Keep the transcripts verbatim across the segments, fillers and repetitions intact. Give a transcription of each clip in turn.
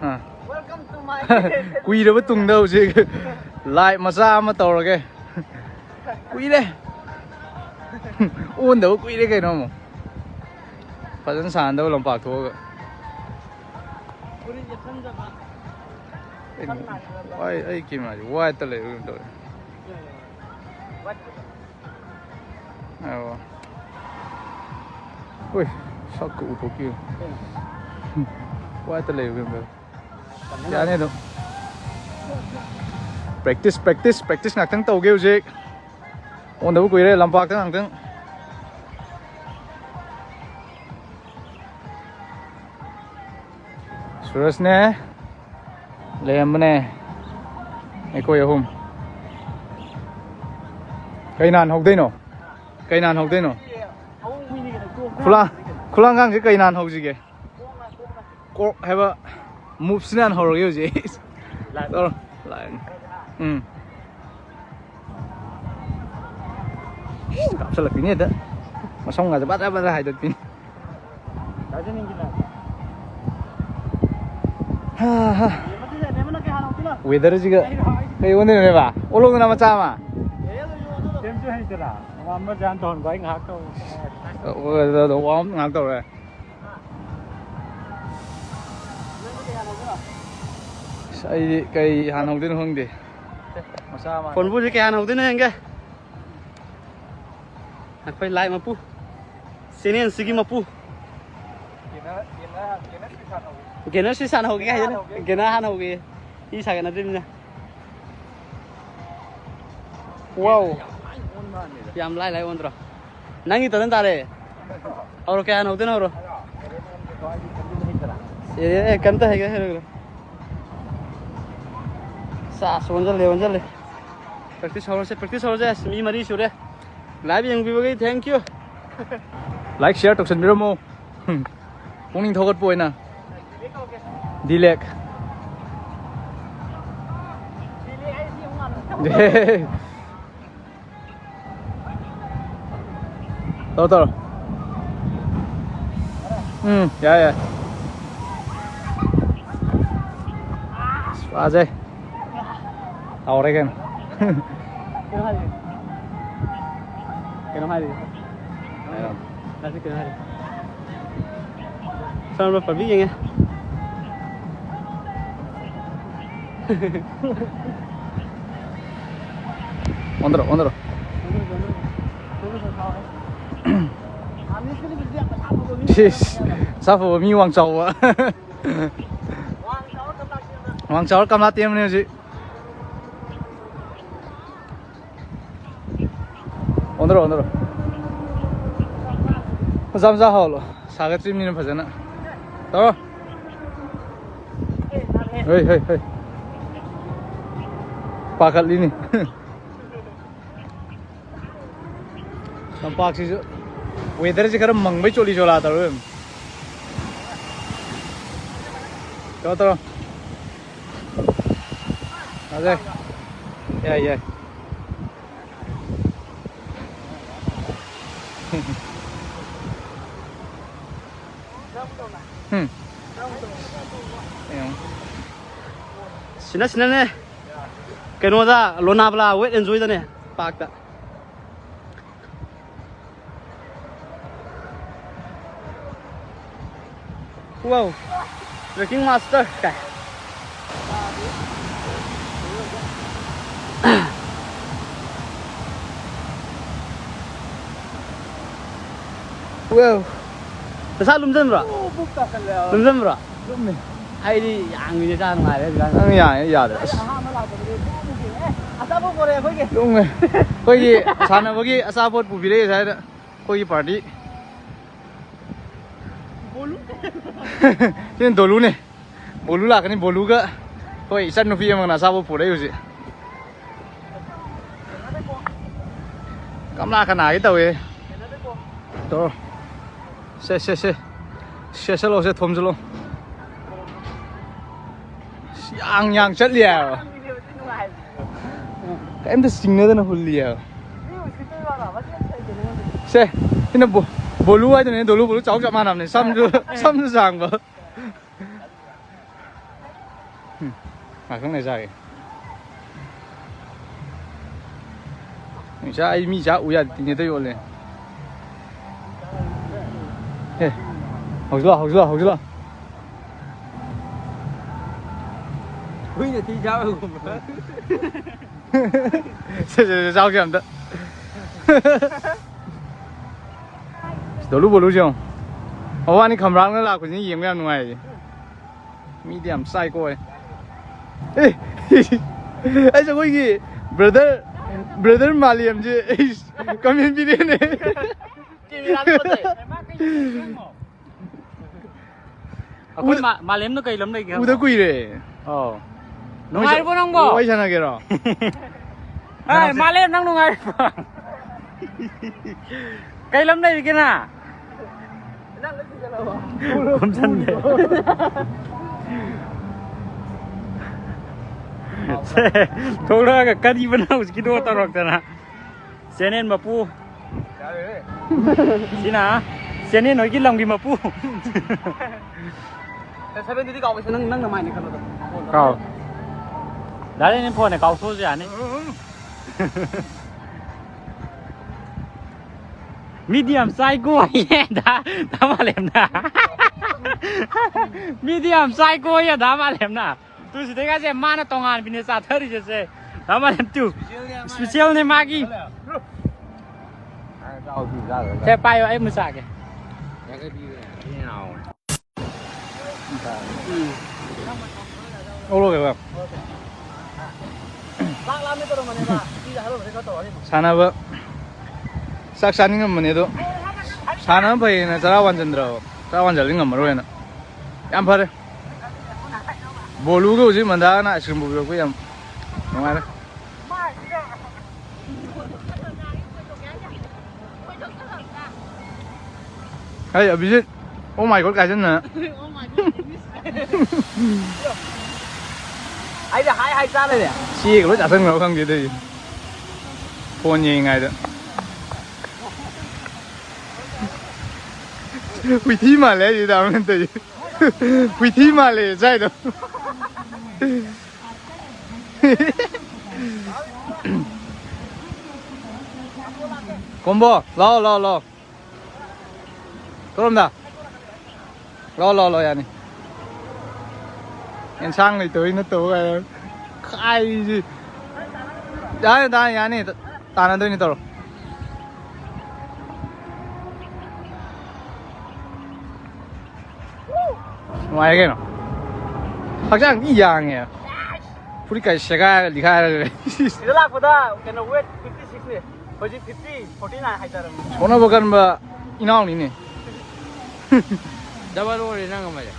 Ah. Welcome to my ꯀꯨꯏꯔꯕ ꯇꯨꯡꯗ ꯍꯧꯖꯤꯛ ꯂꯥꯏꯚ ꯃꯆꯥ ꯑꯃ ꯇꯧꯔꯒꯦ꯫ ꯀꯨꯏꯔꯦ꯫ ꯑꯣꯟꯗꯕ ꯀꯨꯏꯔꯦ ꯀꯩꯅꯣ ꯑꯃꯨꯛ꯫ ꯐꯖꯅ ꯁꯥꯟꯅꯗꯕ ꯂꯝꯄꯥꯛ ꯊꯣꯛꯑꯒ꯫ ꯑꯩ, ꯑꯩ ꯀꯦꯃꯦꯔꯥꯁꯦ ꯋꯥꯏꯠꯇ ꯂꯩꯕ ꯀꯩꯅꯣ ꯇꯧꯋꯦ꯫ ꯑꯣ꯫ ꯍꯣꯏ, ꯁꯛꯀ ꯎꯊꯣꯛꯈꯤꯕ꯫ ꯋꯥꯏꯠꯇ ꯂꯩꯕ ꯀꯩꯅꯣ ꯇꯧꯋꯦ꯫ ꯌꯥꯅꯤ ꯑꯗꯨꯝ꯫ Practice, practice, practice ꯉꯥꯛꯇꯪ ꯇꯧꯒꯦ ꯍꯧꯖꯤꯛ꯫ ꯑꯣꯟꯗꯕ ꯀꯨꯏꯔꯦ ꯂꯝꯄꯥꯛꯇ ꯉꯥꯛꯇꯪ꯫ ꯁꯨꯔꯖꯅꯦ, ꯂꯩꯔꯝꯕꯅꯦ, ꯑꯩꯈꯣꯏ ꯑꯍꯨꯝ꯫ ꯀꯩ ꯅꯥꯟ ꯍꯧꯗꯣꯏꯅꯣ? ꯀꯩ ꯅꯥꯟ ꯍꯧꯗꯣꯏꯅꯣ? ꯈꯨꯂꯥꯡ, ꯈꯨꯂꯥꯡꯒꯥꯡꯁꯦ ꯀꯩ ꯅꯥꯟ ꯍꯧꯁꯤꯒꯦ? ꯀꯣꯛ ꯍꯥꯏꯕ ꯃꯨꯞꯁꯤꯅ ꯍꯥꯟꯅ ꯍꯧꯔꯒꯦ ꯍꯧꯖꯤꯛ꯫ ꯂꯥꯛ꯫ ꯇꯧꯔꯣ꯫ ꯂꯥꯛ꯫ ꯎꯝ꯫ ꯀꯥꯞꯁꯤꯜꯂꯛꯄꯤꯅꯦ ꯍꯦꯛꯇ꯫ ꯃꯁꯝꯒꯁꯦ ꯕꯗ꯭ꯔꯥ ꯕꯗ꯭ꯔꯥ ꯍꯥꯏꯗꯠꯄꯤꯅꯤ꯫ ꯍꯥ, ꯍꯥ꯫ ꯋꯦꯗꯔꯁꯤꯒ ꯀꯩ ꯑꯣꯟꯗꯣꯏꯅꯣꯅꯦꯕ? ꯑꯣꯜꯂꯛꯎꯗꯅ ꯃꯆꯥ ꯑꯃ꯫ ꯁꯦꯝꯁꯨ ꯍꯩꯇꯅ꯫ ꯑꯃ ꯑꯃ ꯖꯥꯟ ꯇꯧꯍꯟꯕ ꯑꯩ ꯉꯥꯏꯍꯥꯛ ꯇꯧ꯫ ꯑꯣ, ꯑꯗꯨ, ꯑꯗꯨ, warm up ꯉꯥꯏꯍꯥꯛ ꯇꯧꯔꯦ꯫ ꯑꯁ, ꯑꯩꯗꯤ ꯀꯩ ꯍꯥꯟꯅ ꯍꯧꯗꯣꯏꯅꯣ ꯈꯪꯗꯦ꯫ ꯃꯆꯥ ꯑꯃ ꯍꯥꯟꯅ ꯐꯣꯟꯕꯨꯁꯦ ꯀꯩ ꯍꯥꯟꯅ ꯍꯧꯗꯣꯏꯅꯣ ꯌꯦꯡꯒꯦ꯫ ꯑꯩꯈꯣꯏ ꯂꯥꯏ ꯃꯄꯨ, ꯆꯦꯅꯦꯜꯁꯤꯒꯤ ꯃꯄꯨ꯫ ꯒꯦꯅꯔ, ꯒꯦꯅꯔ, ꯒꯦꯅꯔ ꯁ꯭ꯋꯤꯆ ꯍꯥꯟꯅ ꯍꯧꯒꯦ꯫ ꯒꯦꯅꯔ ꯁ꯭ꯋꯤꯆ ꯍꯥꯟꯅ ꯍꯧꯒꯦ ꯍꯥꯏꯗꯅ꯫ ꯒꯦꯅꯔ ꯍꯥꯟꯅ ꯍꯧꯒꯦ꯫ ꯏ ꯁꯥꯒꯠꯅꯗ꯭ꯔꯤꯕꯅꯤꯅ꯫ ꯋꯥꯎ꯫ ꯌꯥꯝ ꯂꯥꯏ ꯂꯥꯏ ꯑꯣꯟꯗ꯭ꯔꯣ? ꯅꯪꯒꯤ ꯇꯔꯟ ꯇꯥꯔꯦ꯫ ꯍꯧꯔꯣ, ꯀꯌꯥꯅ ꯍꯧꯗꯣꯏꯅꯣ ꯍꯧꯔꯣ꯫ ꯑꯦ, ꯑꯦ, ꯀꯩꯝꯇ ꯍꯩꯒꯦ ꯍꯩꯔꯣꯏ꯫ ꯁꯥꯁ, ꯑꯣꯟꯁꯤꯜꯂꯦ, ꯑꯣꯟꯁꯤꯜꯂꯦ꯫ Practice ꯍꯧꯔꯁꯦ, practice ꯍꯧꯔꯁꯦ꯫ ꯑꯁ, ꯃꯤ ꯃꯔꯤ ꯁꯨꯔꯦ꯫ Live ꯌꯦꯡꯕꯤꯕꯒꯤ thank you꯫ Like, share ꯇꯧꯁꯟꯕꯤꯔꯝꯃꯣ꯫ ꯄꯨꯛꯅꯤꯡ ꯊꯧꯒꯠꯄ ꯑꯣꯏꯅ꯫ ꯗꯤꯂꯦꯛ꯫ ꯇꯧꯔꯣ, ꯇꯧꯔꯣ꯫ ꯎꯝ, ꯌꯥꯏ, ꯌꯥꯏ꯫ ꯄꯥꯖꯩ꯫ ꯇꯧꯔꯦ ꯀꯩꯅꯣ꯫ ꯀꯩꯅꯣ ꯍꯥꯏꯔꯤ꯫ ꯀꯩꯅꯣ ꯍꯥꯏꯔꯤ꯫ ꯍꯥꯏꯔꯣ꯫ ꯂꯥꯁꯇ ꯀꯩꯅꯣ ꯍꯥꯏꯔꯤ꯫ ꯁꯣꯝꯗ ꯄꯥꯝꯕꯤ ꯌꯦꯡꯉꯦ꯫ ꯑꯣꯟꯗꯔꯣ, ꯑꯣꯟꯗꯔꯣ꯫ ꯏꯁ, ꯑꯁꯥꯐꯕ ꯃꯤ ꯋꯥꯡ ꯆꯥꯎꯕ꯫ ꯋꯥꯡ ꯆꯥꯎꯔ ꯀꯝꯂꯥ ꯇꯦꯝꯕꯅꯦ ꯍꯧꯖꯤꯛ꯫ ꯑꯣꯟꯗꯔꯣ, ꯑꯣꯟꯗꯔꯣ꯫ ꯃꯆꯥ ꯃꯆꯥ ꯍꯥꯎꯍꯜꯂꯣ꯫ ꯁꯥꯒꯠꯇ꯭ꯔꯤꯕꯅꯤꯅ ꯐꯖꯅ꯫ ꯇꯧꯔꯣ꯫ ꯍꯣꯏ, ꯍꯣꯏ, ꯍꯣꯏ꯫ ꯄꯥꯈꯠꯂꯤꯅꯤ꯫ ꯂꯝꯄꯥꯛꯁꯤꯁꯨ weatherꯁꯤ ꯈꯔ ꯃꯪꯕꯩ ꯆꯣꯠꯂꯤ ꯆꯣꯠꯂꯥ ꯇꯧꯔ ꯂꯩꯔꯝꯃꯤ꯫ ꯇꯧꯔꯣ, ꯇꯧꯔꯣ꯫ ꯐꯖꯩ꯫ ꯌꯥꯏ, ꯌꯥꯏ꯫ ꯎꯝ꯫ ꯌꯦꯡꯉꯣ꯫ ꯁꯤꯅ, ꯁꯤꯅꯅꯦ꯫ ꯀꯩꯅꯣꯗ, Lonavala Wet n Joyꯗꯅꯦ, ꯄꯥꯔꯛꯇ꯫ Wow, trekking master ꯀꯥꯏ꯫ Wow. ꯅꯁꯥ ꯂꯨꯝꯖꯟꯕ꯭ꯔꯣ? ꯂꯨꯝꯖꯟꯕ꯭ꯔꯣ? ꯂꯨꯝꯃꯦ꯫ ꯑꯩꯗꯤ ꯌꯥꯡꯕꯤꯅꯦ, ꯆꯥ ꯅꯨꯡꯉꯥꯏꯔꯦ ꯍꯧꯖꯤꯛꯀꯥꯟ꯫ ꯅꯪ ꯌꯥꯡꯉꯦ, ꯌꯥꯗ꯭ꯔꯦ꯫ ꯑꯁ꯫ ꯑꯍꯥꯟꯕ ꯂꯥꯛꯄꯗꯗꯤ ꯂꯨꯝꯃꯦ꯫ ꯑꯦ, ꯑꯆꯥꯄꯣꯠ ꯄꯣꯔꯛꯑꯦ ꯑꯩꯈꯣꯏꯒꯤ꯫ ꯂꯨꯝꯃꯦ꯫ ꯑꯩꯈꯣꯏꯒꯤ ꯁꯥꯟꯅꯕꯒꯤ ꯑꯆꯥꯄꯣꯠ ꯄꯨꯕꯤꯔꯛꯑꯦ ꯁ꯭ꯋꯥꯏꯗ꯫ ꯑꯩꯈꯣꯏꯒꯤ party꯫ ꯁꯤꯅ ꯗꯣꯂꯨꯅꯦ꯫ ꯕꯣꯂꯨ ꯂꯥꯛꯀꯅꯤ, ꯕꯣꯂꯨꯒ ꯑꯩꯈꯣꯏ ꯏꯆꯟ ꯅꯨꯄꯤ ꯑꯃꯅ ꯑꯆꯥꯄꯣꯠ ꯄꯨꯔꯛꯏ ꯍꯧꯖꯤꯛ꯫ ꯀꯝꯂꯥ ꯈꯅꯥꯒꯦ ꯇꯧꯋꯦ꯫ ꯇꯧꯔꯣ꯫ ꯁꯦ, ꯁꯦ, ꯁꯦ꯫ ꯁꯦꯠꯁꯜꯂꯣ, ꯁꯦ, ꯊꯣꯝꯖꯜꯂꯣ꯫ ꯌꯥꯡ ꯌꯥꯡ ꯆꯠꯂꯤ ꯍꯥꯏꯕ꯫ ꯀꯩꯝꯇ ꯆꯤꯡꯅꯗꯅ ꯍꯨꯜꯂꯤ ꯍꯥꯏꯕ꯫ ꯁꯦ, ꯁꯤꯅ ꯕꯣ-, ꯕꯣꯂꯨ ꯍꯥꯏꯗꯨꯅꯦ, ꯗꯣꯂꯨ ꯕꯣꯂꯨ ꯆꯥꯎ ꯆꯞ ꯃꯥꯟꯅꯕꯅꯦ꯫ ꯁꯝꯁꯨ, ꯁꯝꯁꯨ ꯁꯥꯡꯕ꯫ ꯎꯝ꯫ ꯉꯥꯏꯍꯥꯛꯇꯪ ꯂꯩꯔ ꯆꯥꯒꯦ꯫ ꯃꯤ ꯆꯥ-, ꯑꯩ ꯃꯤ ꯆꯥꯛ ꯎ ꯌꯥꯗꯦ, ꯇꯤꯅꯦꯇ ꯌꯣꯜꯂꯦ꯫ ꯑꯦ, ꯍꯧꯖꯤꯜꯂꯣ, ꯍꯧꯖꯤꯜꯂꯣ, ꯍꯧꯖꯤꯜꯂꯣ꯫ ꯍꯨꯏꯅ ꯊꯤ ꯆꯥꯕꯒꯨꯝꯕ꯫ ꯁꯦ, ꯁꯦ, ꯁꯦ, ꯆꯥꯎꯁꯦ ꯑꯝꯇ꯫ ꯗꯣꯂꯨ ꯕꯣꯂꯨꯁꯦ ꯌꯦꯡꯉꯣ꯫ ꯃꯕꯥꯅꯤ ꯈꯝꯕ꯭ꯔꯥꯡꯅ ꯂꯥꯛꯄꯁꯤꯅ ꯌꯦꯡꯕ ꯌꯥꯝ ꯅꯨꯡꯉꯥꯏꯔꯤꯁꯦ꯫ ꯃꯤꯗꯤ ꯌꯥꯝ ꯆꯥꯏꯀꯣ ꯑꯩ꯫ ꯑꯦ, ꯑꯩꯁꯦ ꯑꯩꯈꯣꯏꯒꯤ brother, brother ꯃꯥꯂꯦꯝꯁꯦ ꯑꯩ comment ꯄꯤꯔꯦꯅꯦ꯫ ꯑꯩꯈꯣꯏ ꯎꯗ-, ꯃꯥ-, ꯃꯥꯂꯦꯝꯗꯣ ꯀꯩ ꯂꯝ ꯂꯩꯒꯦ ꯎꯗ ꯍꯪꯉꯣ꯫ ꯀꯨꯏꯔꯦ꯫ ꯑꯣ꯫ ꯅꯨꯡꯉꯥꯏꯔꯤꯕꯣ ꯅꯪꯕꯣ? ꯋꯥꯔꯤ ꯁꯥꯟꯅꯒꯦꯔꯣ? ꯍꯥꯏ, ꯃꯥꯂꯦꯝ, ꯅꯪ ꯅꯨꯡꯉꯥꯏꯔꯤꯕꯣ? ꯀꯩ ꯂꯝ ꯂꯩꯔꯤꯒꯦ ꯅꯪ? ꯈꯣꯝꯖꯟꯗꯦ꯫ ꯁꯦ, ꯊꯣꯛꯂꯛꯑꯒ ꯀꯔꯤꯕꯅꯣ ꯍꯧꯖꯤꯛꯀꯤꯗꯣ ꯇꯧꯔꯛꯇꯅ꯫ ꯆꯦꯅꯦꯜ ꯃꯄꯨ꯫ ꯁꯤꯅ ꯆꯦꯅꯦꯜ ꯍꯣꯏꯒꯤ ꯂꯝꯒꯤ ꯃꯄꯨ꯫ ꯁꯚꯦꯟꯇꯤꯗꯤ ꯀꯥꯎꯕꯁꯦ ꯅꯪ, ꯅꯪ ꯅꯃꯥꯏꯅꯦ ꯈꯜꯂꯣꯗ꯫ ꯀꯥꯎ꯫ ꯗꯥꯏꯔꯦꯛ ꯐꯣꯟꯅꯦ, ꯀꯥꯎꯊꯣꯛꯑꯁꯨ ꯌꯥꯅꯤ꯫ ꯃꯤꯗꯤ ꯌꯥꯝ ꯆꯥꯏꯀꯣ ꯍꯥꯏꯌꯦ ꯗꯥ, ꯗꯥ ꯃꯥꯂꯦꯝꯅ꯫ ꯃꯤꯗꯤ ꯌꯥꯝ ꯆꯥꯏꯀꯣ ꯍꯥꯏꯌꯦ ꯗꯥ ꯃꯥꯂꯦꯝꯅ꯫ ꯇꯨ ꯁꯤꯗꯩ ꯀꯥꯁꯦ ꯃꯥꯅ ꯇꯣꯉꯥꯟꯕꯤꯅꯦ ꯆꯥꯊꯔꯤꯁꯦ ꯁꯦ꯫ ꯗꯥ ꯃꯥꯂꯦꯝ ꯇꯨ꯫ Special ꯅꯦ ꯃꯥꯒꯤ꯫ ꯁꯦ ꯄꯥꯏꯌꯣ, ꯑꯩ ꯑꯃꯨꯛ ꯆꯥꯒꯦ꯫ ꯎꯝ꯫ ꯑꯣꯛꯂꯣ ꯀꯩꯕ? ꯁꯥꯟꯅꯕ, ꯆꯥꯛ ꯆꯥꯅꯤꯡꯉꯝꯕꯅꯦ ꯑꯗꯣ, ꯁꯥꯟꯅꯕ ꯐꯩꯌꯦꯅ ꯆꯔꯥ ꯋꯥꯟꯁꯤꯟꯗ꯭ꯔꯕ, ꯆꯔꯥ ꯋꯥꯟꯁꯤꯜꯂꯗꯤ ꯉꯝꯃꯔꯣꯏꯅ꯫ ꯌꯥꯝ ꯐꯔꯦ꯫ ꯕꯣꯂꯨꯒ ꯍꯧꯖꯤꯛ ꯃꯟꯗꯥꯒꯅ ice cream ꯄꯨꯕꯤꯔꯛꯄ ꯌꯥꯝ ꯅꯨꯡꯉꯥꯏꯔꯦ꯫ ꯍꯩ, ꯑꯕꯤꯖꯤꯠ꯫ Oh my God ꯀꯥꯏꯁꯟꯅ꯫ ꯑꯩꯗꯤ ꯍꯥꯏ ꯍꯥꯏ ꯆꯥ ꯂꯩꯔꯦ꯫ ꯆꯦꯒ ꯂꯣꯏ ꯆꯥꯁꯟꯈ꯭ꯔꯕ ꯈꯪꯗꯦ ꯑꯗꯨꯏꯗꯤ꯫ ꯐꯣꯟ ꯌꯦꯡꯉꯤꯉꯩꯗ꯫ ꯍꯨꯏꯊꯤ ꯃꯥꯜꯂꯦ ꯍꯥꯏꯁꯤꯗ ꯑꯃꯅ ꯇꯧꯔꯤꯁꯦ꯫ ꯍꯨꯏꯊꯤ ꯃꯥꯜꯂꯦ ꯆꯥꯏꯗꯣ꯫ ꯀꯣꯝꯕꯣ, ꯂꯥꯛꯑꯣ, ꯂꯥꯛꯑꯣ, ꯂꯥꯛꯑꯣ꯫ ꯀꯔꯣꯝꯗ? ꯂꯥꯛꯑꯣ, ꯂꯥꯛꯑꯣ, ꯂꯥꯛꯑꯣ, ꯌꯥꯅꯤ꯫ ꯑꯦꯟꯁꯥꯡ ꯂꯩꯇꯕꯩ ꯅꯠꯇꯕ ꯀꯥꯏꯅ꯫ ꯈꯥꯏꯁꯤ꯫ ꯌꯥꯅꯤ, ꯇꯥꯅꯤ, ꯌꯥꯅꯤ꯫ ꯇꯥꯟꯅꯗꯣꯏꯅꯤ, ꯇꯧꯔꯣ꯫ ꯅꯨꯡꯉꯥꯏꯔꯦ ꯀꯩꯅꯣ꯫ ꯍꯛꯆꯥꯡ ꯊꯤ ꯌꯥꯡꯉꯦ꯫ ꯐꯨꯔꯤꯠ ꯀꯥꯏ ꯁꯦꯒꯥꯏꯔ ꯂꯤꯈꯥꯏꯔꯒ꯫ ꯁꯤꯗ ꯂꯥꯛꯄꯗ ꯀꯩꯅꯣ, weight fifty six ꯅꯦ꯫ ꯍꯧꯖꯤꯛ fifty, forty nine ꯍꯥꯏꯇꯥꯔꯦ꯫ ꯁꯣꯟꯅꯕ ꯀꯟꯕ ꯏꯅꯥꯎꯅꯤꯅꯦ꯫ Double ꯑꯣꯏꯔꯦ ꯅꯪ ꯑꯃꯁꯦ꯫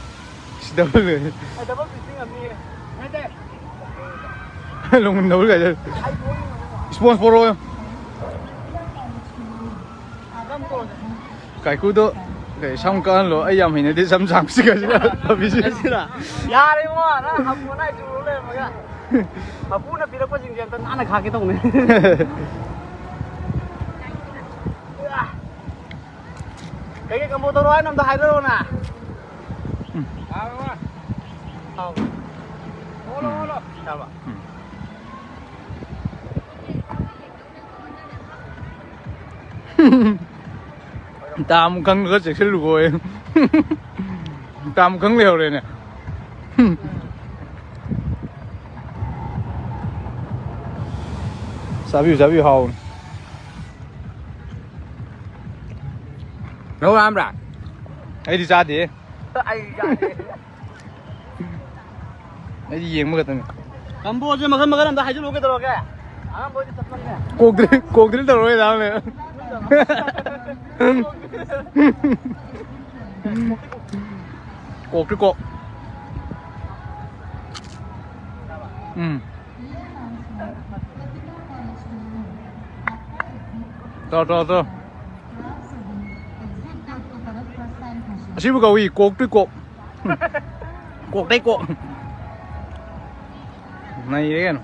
ꯁꯤ double ꯑꯣꯏꯔꯦ꯫ ꯑꯩ double fifty ꯉꯝꯅꯤꯌꯦ꯫ ꯅꯠꯇꯦ꯫ ꯂꯣꯡ double ꯀꯥꯏꯗ꯫ ꯑꯩ ꯕꯣꯜ ꯌꯦꯡꯉꯣ꯫ Sponge ꯄꯣꯔꯛꯑꯣ꯫ ꯀꯥꯏꯀꯨꯗꯣ ꯀꯩ ꯁꯝ ꯀꯛꯍꯜꯂꯣ, ꯑꯩ ꯌꯥꯝ ꯍꯩꯅꯗꯦ ꯁꯝ ꯁꯥꯡꯕꯁꯤꯒ ꯁꯤꯒ ꯐꯕꯤꯁꯤ꯫ ꯌꯥꯔꯦ ꯏꯕꯨꯡꯉꯣ, ꯅꯪ ꯍꯥꯄꯨꯅ ꯑꯩ ꯆꯨꯔꯨ ꯂꯩꯔꯝꯃꯒ꯫ ꯃꯄꯨꯅ ꯄꯤꯔꯛꯄꯁꯤꯡꯁꯦ ꯑꯝꯇ ꯅꯥꯟꯅ ꯈꯥꯛꯀꯦ ꯇꯧꯅꯦ꯫ ꯀꯩꯀꯩ ꯀꯝꯕꯣ ꯇꯧꯔꯣ ꯍꯥꯏꯅꯣ ꯑꯝꯇ ꯍꯥꯏꯔꯛꯑꯣꯅ꯫ ꯎꯝ꯫ ꯍꯥꯎ꯫ ꯎꯝ꯫ ꯆꯥꯕ꯫ ꯎꯝ꯫ ꯇꯥꯝ ꯈꯪꯗ꯭ꯔꯒ ꯆꯦꯛꯁꯤꯜꯂꯨꯀꯣ꯫ ꯇꯥꯝ ꯈꯪ ꯂꯩꯍꯧꯔꯦꯅꯦ꯫ ꯆꯥꯕꯤꯌꯨ, ꯆꯥꯕꯤꯌꯨ, ꯍꯥꯎꯕꯅꯤ꯫ ꯅꯪ ꯂꯥꯝꯕ꯭ꯔꯥ? ꯑꯩꯗꯤ ꯆꯥꯗꯦ꯫ ꯑꯩ ꯆꯥꯗꯦ꯫ ꯑꯩꯗꯤ ꯌꯦꯡꯕ ꯈꯛꯇꯅꯤ꯫ ꯀꯝꯕꯣꯁꯦ ꯃꯈꯜ ꯃꯈꯜ ꯑꯝꯗ ꯍꯥꯏꯖꯤꯜꯂꯨ ꯀꯩꯗꯧꯔꯒꯦ? ꯑꯍꯥꯟꯕ ꯑꯣꯏꯗꯤ ꯆꯞ ꯆꯞꯅꯦ꯫ ꯀꯣꯛ drill, ꯀꯣꯛ drill ꯇꯧꯔꯣꯏ ꯗꯥꯝꯅꯦ꯫ ꯀꯣꯛꯇꯤ ꯀꯣꯛ꯫ ꯎꯝ꯫ ꯇꯧꯔꯣ, ꯇꯧꯔꯣ, ꯇꯧꯔꯣ꯫ ꯑꯁꯤꯕꯨ ꯀꯧꯏ ꯀꯣꯛꯇꯤ ꯀꯣꯛ꯫ ꯀꯣꯛꯇꯩ ꯀꯣꯛ꯫ ꯅꯩꯔꯦ ꯀꯩꯅꯣ꯫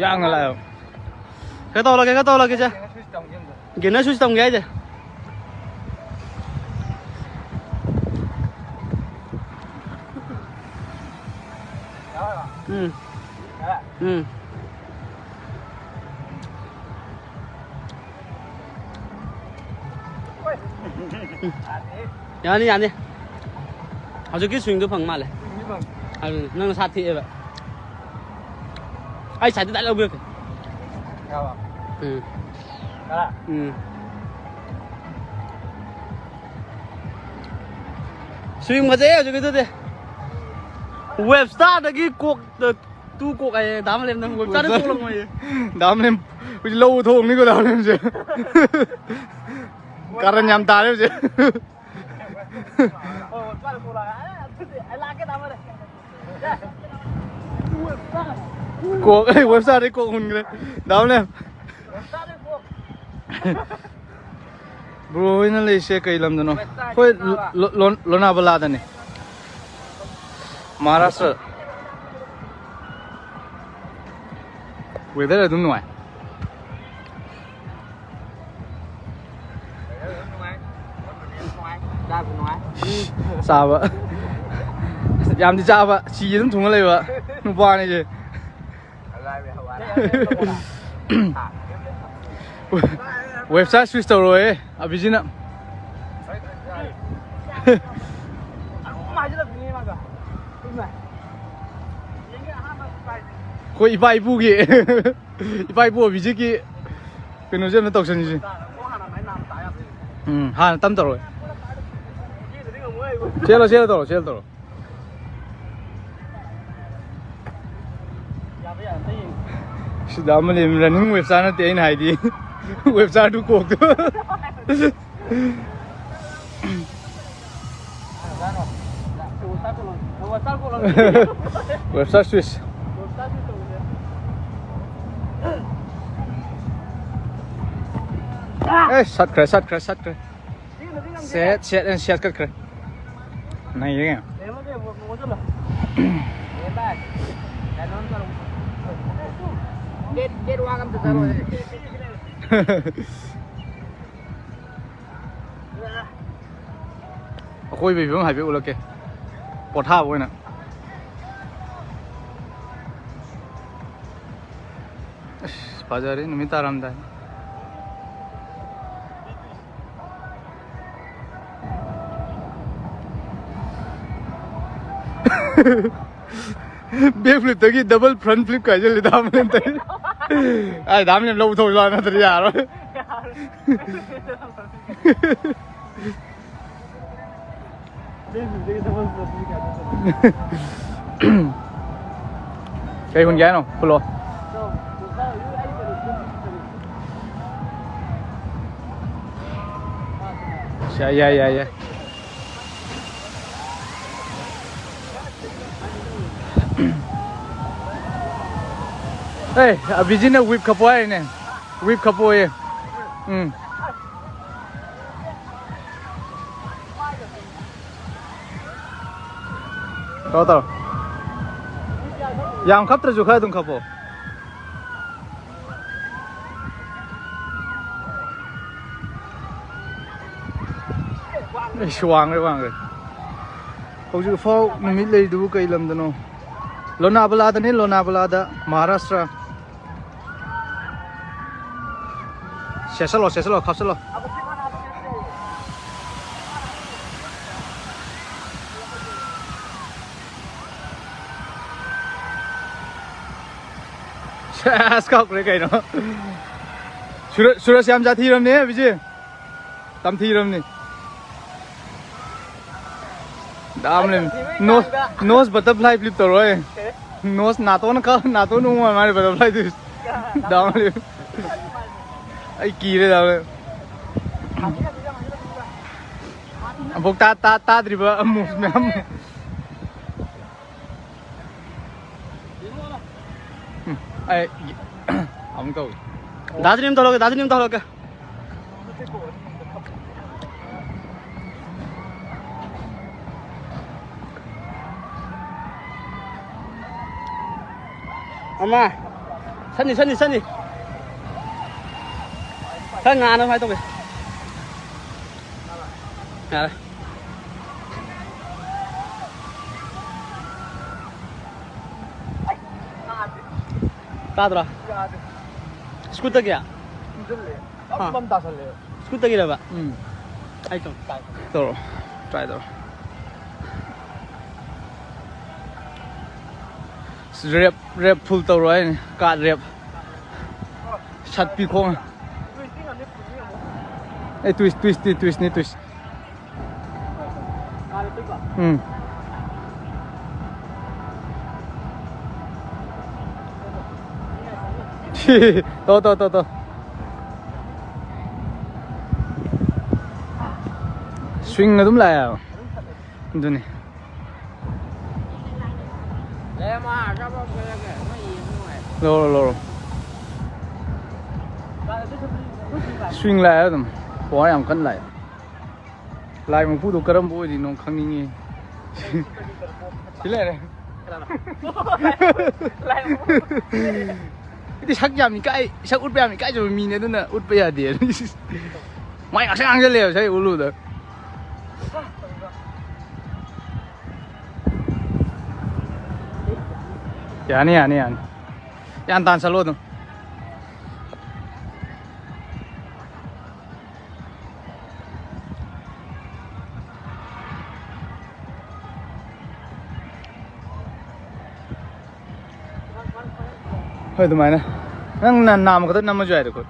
ꯌꯥꯡꯅ ꯂꯥꯛꯑꯦꯕ꯫ ꯈꯔ ꯇꯧꯍꯜꯂꯒꯦ, ꯈꯔ ꯇꯧꯍꯜꯂꯒꯦ, ꯁꯦ꯫ Gainer switch ꯇꯝꯒꯦ ꯍꯥꯏꯁꯦ꯫ ꯎꯝ꯫ ꯎꯝ꯫ ꯌꯥꯅꯤ, ꯌꯥꯅꯤ꯫ ꯍꯧꯖꯤꯛꯀꯤ swingꯗꯣ ꯐꯪ ꯃꯥꯜꯂꯦ꯫ ꯑꯗꯨꯅꯤ, ꯅꯪ ꯅꯁꯥ ꯊꯦꯛꯑꯦꯕ꯫ ꯑꯩ sideꯇ direct ꯂꯧꯕꯤꯔꯛꯀꯦ꯫ ꯎꯝ꯫ ꯎꯝ꯫ Swing ꯐꯖꯩ ꯍꯧꯖꯤꯛꯀꯤꯗꯨꯗꯤ꯫ Websterꯗꯒꯤ ꯀꯣꯛ, ꯇꯨ ꯀꯣꯛ ꯍꯥꯏꯌꯦ, ꯗꯥ ꯃꯂꯦꯝ ꯅꯪ Websterꯗ ꯀꯣꯛ ꯂꯪꯉꯣꯏꯌꯦ꯫ ꯗꯥ ꯃꯂꯦꯝ ꯍꯧꯖꯤꯛ ꯂꯧ ꯊꯣꯛꯑꯝꯅꯤꯀꯣ ꯗꯥ ꯃꯂꯦꯝꯁꯦ꯫ ꯀꯥꯔꯟ ꯌꯥꯝ ꯇꯥꯔꯦ ꯍꯧꯖꯤꯛ꯫ ꯀꯣꯛ, ꯑꯩ Websterꯗꯩ ꯀꯣꯛ ꯍꯨꯟꯈ꯭ꯔꯦ꯫ ꯗꯥ ꯃꯂꯦꯝ꯫ Bro ꯍꯣꯏꯅ ꯂꯩꯁꯦ ꯀꯩ ꯂꯝꯗꯅꯣ? ꯑꯩꯈꯣꯏ ꯂꯣ-, ꯂꯣ-, ꯂꯣꯅꯥꯕꯂꯥꯗꯅꯦ꯫ ꯃꯍꯥꯔꯥꯁꯇ꯭ꯔ꯫ Weather ꯑꯗꯨꯝ ꯅꯨꯡꯉꯥꯏ꯫ ꯆꯥꯕ꯫ ꯌꯥꯝꯗꯤ ꯆꯥꯕ꯫ ꯁꯤ ꯑꯗꯨꯝ ꯊꯨꯡꯉ ꯂꯩꯕ꯫ ꯅꯨꯄꯥꯅꯤꯁꯦ꯫ Webster switch ꯇꯧꯔꯣꯏ ꯑꯕꯤꯖꯤꯅ꯫ ꯑꯩꯈꯣꯏ ꯏꯄꯥ ꯏꯄꯨꯒꯤ, ꯏꯄꯥ ꯏꯄꯨ ꯑꯕꯤꯖꯤꯠꯀꯤ ꯀꯩꯅꯣꯁꯦ ꯑꯝꯇ ꯇꯧꯁꯟꯁꯤ꯫ ꯎꯝ, ꯍꯥꯟꯅ ꯇꯝ ꯇꯧꯔꯣꯏ꯫ ꯆꯦꯜꯂꯣ, ꯆꯦꯜꯂꯣ ꯇꯧꯔꯣ, ꯆꯦꯜꯂꯣ ꯇꯧꯔꯣ꯫ ꯁꯤꯗ ꯑꯃ ꯂꯩꯔꯝꯃꯤ, running Webster ꯅꯠꯇꯦ ꯑꯩꯅ ꯍꯥꯏꯗꯤ꯫ Webster do ꯀꯣꯛꯇꯨ꯫ Webster switch꯫ A, ꯁꯠꯈ꯭ꯔꯦ, ꯁꯠꯈ꯭ꯔꯦ, ꯁꯠꯈ꯭ꯔꯦ꯫ Set, set and set ꯀꯛꯈ꯭ꯔꯦ꯫ ꯅꯩꯔꯦ ꯀꯩꯅꯣ꯫ ꯑꯀꯣꯏꯕꯒꯤ ꯐꯤꯕꯝ ꯍꯥꯏꯐꯦꯠ ꯎꯠꯂꯛꯀꯦ꯫ ꯄꯣꯊꯥꯕ ꯑꯣꯏꯅ꯫ ꯐꯖꯔꯦ ꯅꯨꯃꯤꯠ ꯇꯥꯔꯝꯗꯥꯏ꯫ Back flipꯇꯒꯤ double front flip ꯀꯥꯏꯁꯤꯜꯂꯦ ꯗꯥꯝꯂꯦꯟ ꯇꯧꯔꯤ꯫ ꯑꯥꯏ, ꯗꯥꯝꯂꯦꯟ ꯂꯧ ꯊꯧ ꯂꯥꯛ ꯅꯠꯇ꯭ꯔꯗꯤ ꯌꯥꯔꯣꯏ꯫ ꯀꯩ ꯍꯨꯟꯒꯦ ꯍꯥꯏꯅꯣ? ꯄꯨꯜꯂꯣ꯫ ꯌꯥꯏ, ꯌꯥꯏ, ꯌꯥꯏ, ꯌꯥꯏ꯫ ꯑꯦ, ꯑꯕꯤꯖꯤꯠꯅ whip ꯈꯞꯄꯣ ꯍꯥꯏꯔꯤꯅꯦ꯫ Whip ꯈꯞꯄꯣꯌꯦ꯫ ꯎꯝ꯫ ꯇꯧꯔꯣ, ꯇꯧꯔꯣ꯫ ꯌꯥꯝ ꯈꯞꯇ꯭ꯔꯁꯨ ꯈꯔ ꯑꯗꯨꯝ ꯈꯞꯄꯣ꯫ ꯑꯩꯁ, ꯋꯥꯡꯈ꯭ꯔꯦ, ꯋꯥꯡꯈ꯭ꯔꯦ꯫ ꯍꯧꯖꯤꯛꯐꯥꯎ ꯅꯨꯃꯤꯠ ꯂꯩꯔꯤꯗꯨꯕꯨ ꯀꯩ ꯂꯝꯗꯅꯣ? ꯂꯣꯅꯥꯕꯂꯥꯗꯅꯤ, ꯂꯣꯅꯥꯕꯂꯥꯗ, ꯃꯍꯥꯔꯥꯁꯇ꯭ꯔ꯫ ꯁꯦꯠꯆꯜꯂꯣ, ꯁꯦꯠꯆꯜꯂꯣ, ꯈꯞꯆꯜꯂꯣ꯫ ꯁꯦꯁ, ꯀꯥꯎꯈ꯭ꯔꯦ ꯀꯩꯅꯣ꯫ ꯁꯨꯔ-, ꯁꯨꯔꯖ ꯌꯥꯝ ꯖꯥꯊꯤꯔꯝꯅꯦ, ꯕꯤꯖꯤ꯫ ꯇꯝꯊꯤꯔꯝꯅꯤ꯫ ꯗꯥꯝꯂꯦꯟ꯫ Nose, nose butterfly flip ꯇꯧꯔꯣꯏ꯫ Nose ꯅꯥꯇꯣꯟ ꯀ-, ꯅꯥꯇꯣꯟ ꯎ ꯃꯥꯜꯂꯦ butterfly ꯗꯨ꯫ ꯗꯥꯝꯂꯦꯟ꯫ ꯑꯩ ꯀꯤꯔꯦ ꯗꯥꯝꯂꯦꯟ꯫ ꯑꯃꯨꯛ ꯇꯥ-, ꯇꯥ-, ꯇꯥꯗ꯭ꯔꯤꯕ move ꯃꯌꯥꯝ꯫ ꯎꯝ, ꯑꯩ ꯑꯃꯨꯛ ꯇꯧꯒꯦ꯫ ꯗꯥꯗꯤꯅꯤ ꯑꯃ ꯇꯧꯔꯒꯦ, ꯗꯥꯗꯤꯅꯤ ꯑꯃ ꯇꯧꯔꯒꯦ꯫ ꯑꯃ꯫ ꯁꯠꯅꯤ, ꯁꯠꯅꯤ, ꯁꯠꯅꯤ꯫ ꯈꯔ ꯉꯥꯟꯅ ꯀꯃꯥꯏꯅ ꯇꯧꯒꯦ? ꯌꯥꯔꯦ꯫ ꯇꯥꯗ꯭ꯔꯣ? ꯁ꯭ꯀꯨꯠꯇꯒꯤ? ꯆꯨꯝꯁꯤꯜꯂꯦ꯫ ꯍꯥ꯫ ꯌꯥꯝ ꯇꯥꯁꯜꯂꯦ꯫ ꯁ꯭ꯀꯨꯠꯇꯒꯤꯔꯕ? ꯎꯝ꯫ ꯑꯩ ꯇꯧ-, ꯇꯥꯏ꯫ ꯇꯧꯔꯣ꯫ ꯇ꯭ꯔꯥꯏ ꯇꯧꯔꯣ꯫ ꯔꯦꯞ, ꯔꯦꯞ ꯐꯨꯜ ꯇꯧꯔꯣ ꯍꯥꯏꯅꯤ꯫ ꯀꯥꯠ ꯔꯦꯞ꯫ ꯁꯠꯄꯤ ꯈꯣꯡ꯫ ꯑꯦ, ꯇ꯭ꯋꯤꯁ, ꯇ꯭ꯋꯤꯁꯇꯤ, ꯇ꯭ꯋꯤꯁꯅꯤ, ꯇ꯭ꯋꯤꯁ꯫ ꯎꯝ꯫ ꯇꯣ, ꯇꯣ, ꯇꯣ, ꯇꯣ꯫ ꯁ꯭ꯋꯤꯡ ꯑꯗꯨꯝ ꯂꯥꯛꯑꯦꯕ꯫ ꯑꯗꯨꯅꯤ꯫ ꯂꯧꯔꯣ, ꯂꯧꯔꯣ꯫ ꯁ꯭ꯋꯤꯡ ꯂꯥꯛꯑꯦ ꯑꯗꯨꯝ꯫ ꯄꯋꯥꯔ ꯌꯥꯝ ꯀꯟꯅ ꯂꯥꯛꯑꯦ꯫ ꯂꯥꯏ ꯃꯄꯨꯗꯣ ꯀꯔꯝꯕ ꯑꯣꯏꯔꯤꯅꯣ ꯈꯪꯅꯤꯡꯉꯤ꯫ ꯁꯤ ꯂꯩꯔꯦ꯫ ꯀꯅꯥꯅꯣ? ꯂꯥꯏ ꯃꯄꯨ꯫ ꯑꯩꯗꯤ ꯁꯛ ꯌꯥꯝ ꯏꯀꯥꯏ, ꯁꯛ ꯎꯠꯄ ꯌꯥꯝ ꯏꯀꯥꯏꯖꯕ ꯃꯤꯅꯦ, ꯑꯗꯨꯅ ꯎꯠꯄ ꯌꯥꯗꯦ꯫ ꯃꯥꯏ ꯉꯥꯛꯁꯪ ꯉꯥꯡꯁꯤꯜꯂꯦꯕ ꯁꯛ ꯎꯠꯂꯨꯕꯗ꯫ ꯌꯥꯅꯤ, ꯌꯥꯅꯤ, ꯌꯥꯅꯤ꯫ ꯒ꯭ꯌꯥꯟ ꯇꯥꯅ ꯆꯠꯂꯣ ꯑꯗꯨꯝ꯫ ꯍꯣꯏ, ꯑꯗꯨꯃꯥꯏꯅ꯫ ꯅꯪ ꯅ-, ꯅꯥꯝꯃ ꯈꯛꯇ ꯅꯝꯃꯁꯨ ꯌꯥꯏꯗ, ꯑꯩꯈꯣꯏ꯫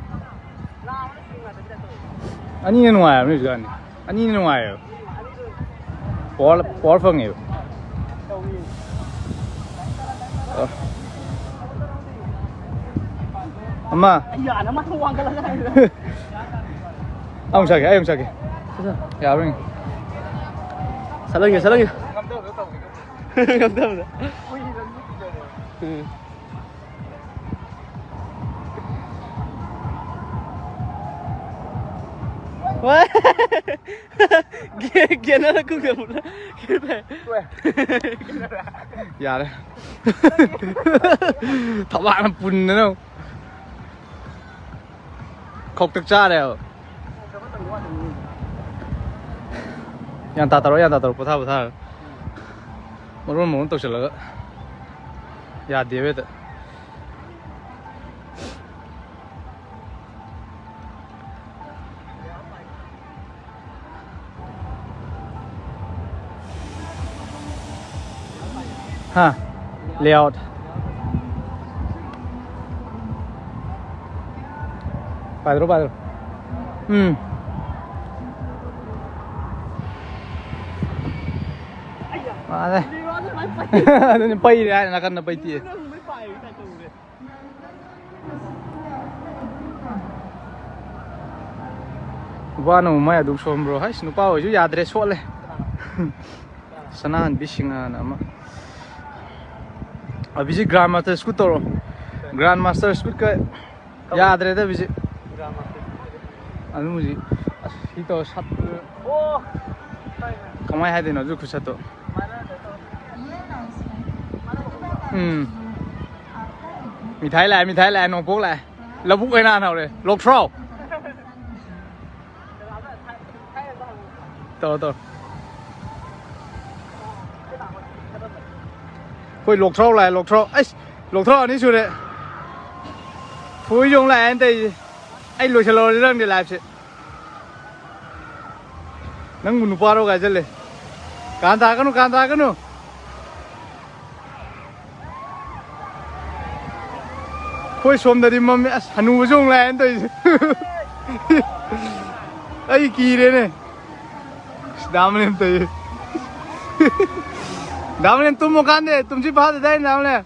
ꯑꯅꯤꯅ ꯅꯨꯡꯉꯥꯏꯔꯕꯅꯤ ꯍꯧꯖꯤꯛꯀꯥꯟꯗꯤ꯫ ꯑꯅꯤꯅ ꯅꯨꯡꯉꯥꯏꯌꯦꯕ꯫ ꯄꯋꯥꯔ, ꯄꯋꯥꯔ ꯐꯪꯉꯦꯕ꯫ ꯑ꯫ ꯑꯃ꯫ ꯑꯩ ꯌꯥꯅ ꯃꯥ ꯋꯥꯡꯈꯠꯂꯒ ꯍꯥꯏꯕ꯫ ꯑꯃꯨꯛ ꯁꯥꯒꯦ, ꯑꯩ ꯑꯃꯨꯛ ꯁꯥꯒꯦ꯫ ꯌꯥꯕ꯭ꯔꯥ ꯌꯦꯡꯒꯦ꯫ ꯁꯠꯂꯟꯒꯦ, ꯁꯠꯂꯟꯒꯦ꯫ ꯉꯝꯗꯕꯗꯣ꯫ ꯎꯝ꯫ ꯒꯦ-, ꯒꯦꯅꯔ ꯀꯨꯝꯒ ꯄꯨꯂꯞ꯫ ꯌꯥꯔꯦ꯫ ꯊꯕꯥꯛꯅ ꯄꯨꯟꯗꯅ ꯈꯧꯇꯛ ꯆꯥꯔꯦꯕ꯫ ꯒ꯭ꯌꯥꯟ ꯇꯥ ꯇꯧꯔꯣ, ꯒ꯭ꯌꯥꯟ ꯇꯥ ꯇꯧꯔꯣ, ꯄꯣꯊꯥ ꯄꯣꯊꯥꯔꯣ꯫ ꯃꯔꯣꯟ ꯃꯔꯣꯟ ꯇꯧꯁꯤꯜꯂꯒ ꯌꯥꯗꯦꯕ ꯍꯦꯛꯇ꯫ ꯍꯥ? Layout. ꯄꯥꯏꯗ꯭ꯔꯣ, ꯄꯥꯏꯗ꯭ꯔꯣ? ꯎꯝ꯫ ꯃꯥꯅꯦ꯫ ꯑꯗꯨꯅꯤ ꯄꯩꯔꯦ ꯍꯥꯏ ꯅꯥꯀꯟꯗ ꯄꯩꯇꯦ꯫ ꯅꯨꯄꯥꯅ ꯑꯃꯨꯛ ꯃꯥꯏ ꯑꯗꯨꯝ ꯁꯣꯟꯕ꯭ꯔꯣ? ꯍꯩꯁ, ꯅꯨꯄꯥ ꯑꯣꯏꯁꯨ ꯌꯥꯗ꯭ꯔꯦ, ꯁꯣꯠꯂꯦ꯫ ꯁꯅꯥꯍꯟꯕꯤ ꯁꯤꯡꯍꯅ ꯑꯃ꯫ ꯑꯕꯤꯖꯤꯠ Grandmaster Scoot ꯇꯧꯔꯣ꯫ Grandmaster Scootꯀ ꯌꯥꯗ꯭ꯔꯦꯗ ꯑꯕꯤꯖꯤꯠ꯫ ꯑꯗꯨꯝ ꯍꯧꯖꯤꯛ ꯑꯁ ꯁꯤ ꯇꯧꯔ ꯁꯠ꯫ ꯀꯃꯥꯏ ꯍꯥꯏꯗꯣꯏꯅꯣ ꯑꯗꯨ ꯈꯨꯁꯠꯇꯣ? ꯎꯝ꯫ ꯃꯤꯊꯥꯏ ꯂꯥꯛꯑꯦ, ꯃꯤꯊꯥꯏ ꯂꯥꯛꯑꯦ, ꯅꯣꯡꯄꯣꯛ ꯂꯥꯛꯑꯦ꯫ ꯂꯧꯕꯨꯛ ꯑꯣꯏꯅ ꯍꯥꯟꯅ ꯍꯧꯔꯦ꯫ ꯂꯣꯛꯊ꯭ꯔꯥꯎ꯫ ꯇꯧꯔꯣ, ꯇꯧꯔꯣ꯫ ꯑꯩꯈꯣꯏ ꯂꯣꯛꯊ꯭ꯔꯥꯎ ꯂꯥꯛꯑꯦ, ꯂꯣꯛꯊ꯭ꯔꯥꯎ꯫ ꯑꯩꯁ, ꯂꯣꯛꯊ꯭ꯔꯥꯎ ꯑꯅꯤ ꯁꯨꯔꯦ꯫ ꯊꯣꯏꯁꯨ ꯑꯃꯨꯛ ꯂꯥꯛꯑꯦꯅ ꯇꯧꯔꯤꯁꯦ꯫ ꯑꯩ ꯂꯣꯏꯁꯤꯜꯍꯧꯔꯁꯤꯔ ꯈꯪꯗꯦ liveꯁꯦ꯫ ꯅꯪꯕꯨ ꯅꯨꯄꯥꯔꯣ ꯀꯥꯏꯁꯤꯜꯂꯦ꯫ ꯀꯥꯟ ꯇꯥꯒꯅꯨ, ꯀꯥꯟ ꯇꯥꯒꯅꯨ꯫ ꯑꯩꯈꯣꯏ ꯁꯣꯝꯗꯗꯤ ꯃꯝꯃꯦ꯫ ꯑꯁ, ꯍꯅꯨꯕꯁꯨ ꯑꯃꯨꯛ ꯂꯥꯛꯑꯦꯅ ꯇꯧꯔꯤꯁꯦ꯫ ꯑꯩ ꯀꯤꯔꯦꯅꯦ꯫ ꯑꯁ, ꯗꯥ ꯃꯂꯦꯝ ꯇꯧꯔꯤꯁꯦ꯫ ꯗꯥ ꯃꯂꯦꯝ ꯇꯨꯝꯃꯣ ꯀꯥꯟꯗꯦ, ꯇꯨꯝꯁꯤꯠ ꯐꯥꯗꯗꯥꯏ ꯗꯥ ꯃꯂꯦꯝ꯫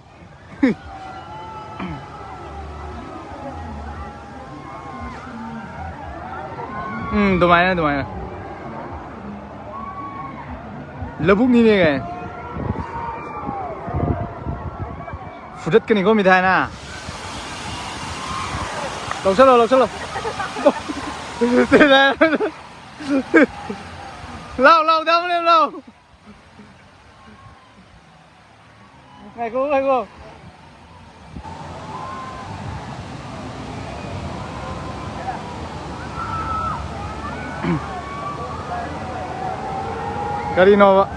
ꯎꯝ, ꯑꯗꯨꯃꯥꯏꯅ, ꯑꯗꯨꯃꯥꯏꯅ꯫ ꯂꯧꯕꯨꯛꯅꯤꯅꯦ ꯀꯥꯏ꯫ ꯐꯨꯗꯠꯀꯅꯤꯀꯣ ꯃꯤꯊꯥꯏꯅ꯫ ꯂꯧꯁꯜꯂꯣ, ꯂꯧꯁꯜꯂꯣ꯫ ꯂꯥꯎ, ꯂꯥꯎ, ꯗꯥ ꯃꯂꯦꯝ, ꯂꯥꯎ꯫ ꯉꯥꯏꯈꯣ, ꯉꯥꯏꯈꯣ꯫ ꯀꯔꯤꯅꯣꯕ?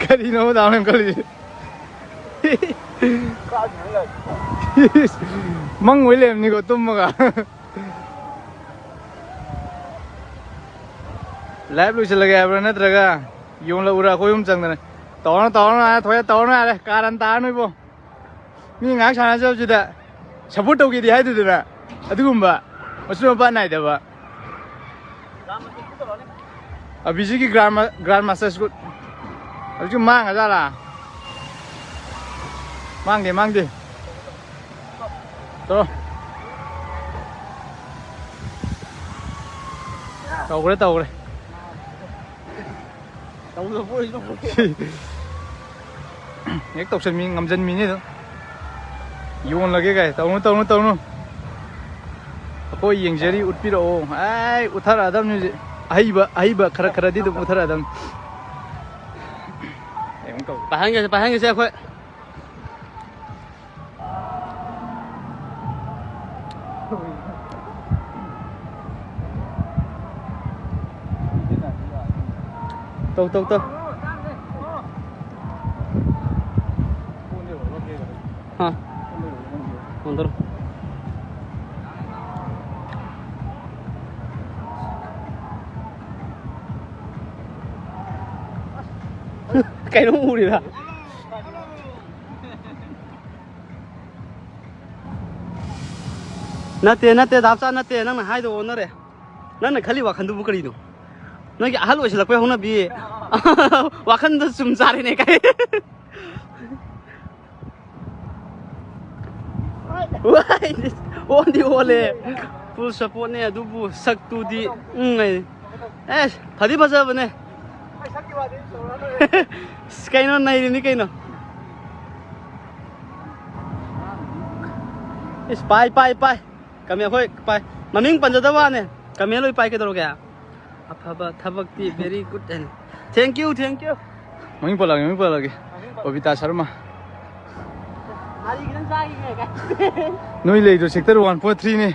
ꯀꯔꯤꯅꯣꯕ ꯗꯥ ꯃꯦꯝ ꯈꯜꯂꯤꯁꯦ? ꯃꯪ ꯑꯣꯏ ꯂꯩꯔꯝꯅꯤꯀꯣ ꯇꯨꯝꯃꯒ꯫ Live ꯂꯣꯏꯁꯤꯜꯂꯒꯦ ꯍꯥꯏꯕ꯭ꯔꯥ ꯅꯠꯇ꯭ꯔꯒ ꯌꯣꯟꯂꯛꯎꯔꯥ ꯑꯩꯈꯣꯏ ꯑꯍꯨꯝ ꯆꯪꯗꯅ? ꯇꯧꯔꯅꯨ, ꯇꯧꯔꯅꯨ ꯍꯥꯏꯔꯦ, ꯊꯣꯛꯑꯦ, ꯇꯧꯔꯅꯨ ꯍꯥꯏꯔꯦ, ꯀꯥꯔꯟ ꯇꯥꯔꯅꯨ ꯏꯕꯣ꯫ ꯃꯤ ꯉꯥꯏꯍꯥꯛ ꯁꯥꯟꯅꯖꯕꯁꯤꯗ ꯁꯞꯄꯣꯔꯠ ꯇꯧꯒꯦꯗꯤ ꯍꯥꯏꯗꯗꯅ, ꯑꯗꯨꯒꯨꯝꯕ ꯃꯆꯤꯟ ꯃꯄꯥ ꯅꯥꯏꯗꯕ꯫ ꯑꯕꯤꯖꯤꯒꯤ ꯒ꯭ꯔꯥꯟ ꯃꯥ-, ꯒ꯭ꯔꯥꯟ ꯃꯥꯁꯇꯔ ꯁ꯭ꯀꯨꯜ꯫ ꯍꯧꯖꯤꯛ ꯃꯥꯡꯉꯖꯥꯠꯂꯥ? ꯃꯥꯡꯗꯦ, ꯃꯥꯡꯗꯦ꯫ ꯇꯧꯔꯣ꯫ ꯇꯧꯈ꯭ꯔꯦ, ꯇꯧꯈ꯭ꯔꯦ꯫ ꯍꯦꯛ ꯇꯧꯁꯟꯃꯤ, ꯉꯝꯖꯟꯃꯤꯅꯤ ꯑꯗꯨꯝ꯫ ꯌꯣꯜꯂꯒꯦ ꯀꯥꯏ꯫ ꯇꯧꯅꯨ, ꯇꯧꯅꯨ, ꯇꯧꯅꯨ꯫ ꯑꯩꯈꯣꯏ ꯌꯦꯡꯖꯔꯤ, ꯎꯠꯄꯤꯔꯛꯑꯣ꯫ ꯑꯩ ꯎꯠꯊꯔꯛꯑꯗꯕꯅꯤ ꯍꯧꯖꯤꯛ꯫ ꯑꯍꯩꯕ, ꯑꯍꯩꯕ ꯈꯔ ꯈꯔꯗꯤ ꯑꯗꯨꯝ ꯎꯠꯊꯔꯛꯑꯗꯕꯅꯤ꯫ ꯑꯩ ꯑꯃꯨꯛ ꯇꯧꯒꯦ꯫ ꯄꯥꯏꯍꯟꯒꯦꯁꯦ, ꯄꯥꯏꯍꯟꯒꯦꯁꯦ ꯑꯩꯈꯣꯏ꯫ ꯇꯧ, ꯇꯧ, ꯇꯧ꯫ ꯍꯥ? ꯍꯣꯟꯗꯔꯣ꯫ ꯀꯩꯅꯣꯝ ꯎꯔꯤꯗ꯫ ꯅꯠꯇꯦ, ꯅꯠꯇꯦ, ꯗꯥꯞꯆꯥ, ꯅꯠꯇꯦ, ꯅꯪꯅ ꯍꯥꯏꯗꯣ ꯑꯣꯟꯅꯔꯦ꯫ ꯅꯪꯅ ꯈꯜꯂꯤ ꯋꯥꯈꯟꯗꯨꯕꯨ ꯀꯔꯤꯅꯣ? ꯅꯣꯏꯒꯤ ꯑꯍꯜ ꯑꯣꯏꯁꯤꯜꯂꯛꯄꯩ ꯍꯧꯅꯕꯤ꯫ ꯋꯥꯈꯟꯗ ꯆꯨꯝ ꯆꯥꯔꯦꯅꯦ ꯀꯥꯏ꯫ ꯋꯥꯏ, ꯑꯣꯟꯗꯤ ꯑꯣꯜꯂꯦ꯫ ꯐꯨꯜ ꯁꯞꯄꯣꯔꯠꯅꯦ ꯑꯗꯨꯕꯨ ꯁꯛꯇꯨꯗꯤ꯫ ꯎꯝ, ꯑꯩ꯫ ꯑꯦ, ꯐꯗꯤ ꯐꯖꯕꯅꯦ꯫ ꯑꯁ, ꯀꯩꯅꯣ ꯅꯩꯔꯤꯅꯤ ꯀꯩꯅꯣ꯫ ꯏꯁ, ꯄꯥꯏ, ꯄꯥꯏ, ꯄꯥꯏ꯫ ꯀꯃꯦꯟ ꯑꯩꯈꯣꯏ ꯄꯥꯏ꯫ ꯃꯃꯤꯡ ꯄꯟꯖꯗꯕ ꯋꯥꯅꯦ꯫ ꯀꯃꯦꯟ ꯂꯣꯏ ꯄꯥꯏ ꯀꯩꯗꯧꯔꯒꯦ? ꯑꯐꯕ ꯊꯕꯛꯇꯤ very good ꯍꯥꯏꯅ꯫ Thank you, thank you꯫ ꯃꯃꯤꯡ ꯄꯜꯂꯛꯑꯒꯦ, ꯃꯃꯤꯡ ꯄꯜꯂꯛꯑꯒꯦ꯫ ꯕꯕꯤꯇꯥ ꯁꯔꯃ꯫ ꯉꯥꯔꯤ ꯈꯤꯇꯪ ꯆꯥꯈꯤꯒꯦ ꯀꯥꯏ꯫ ꯅꯣꯏ ꯂꯩꯗꯣ sector one four three ꯅꯦ,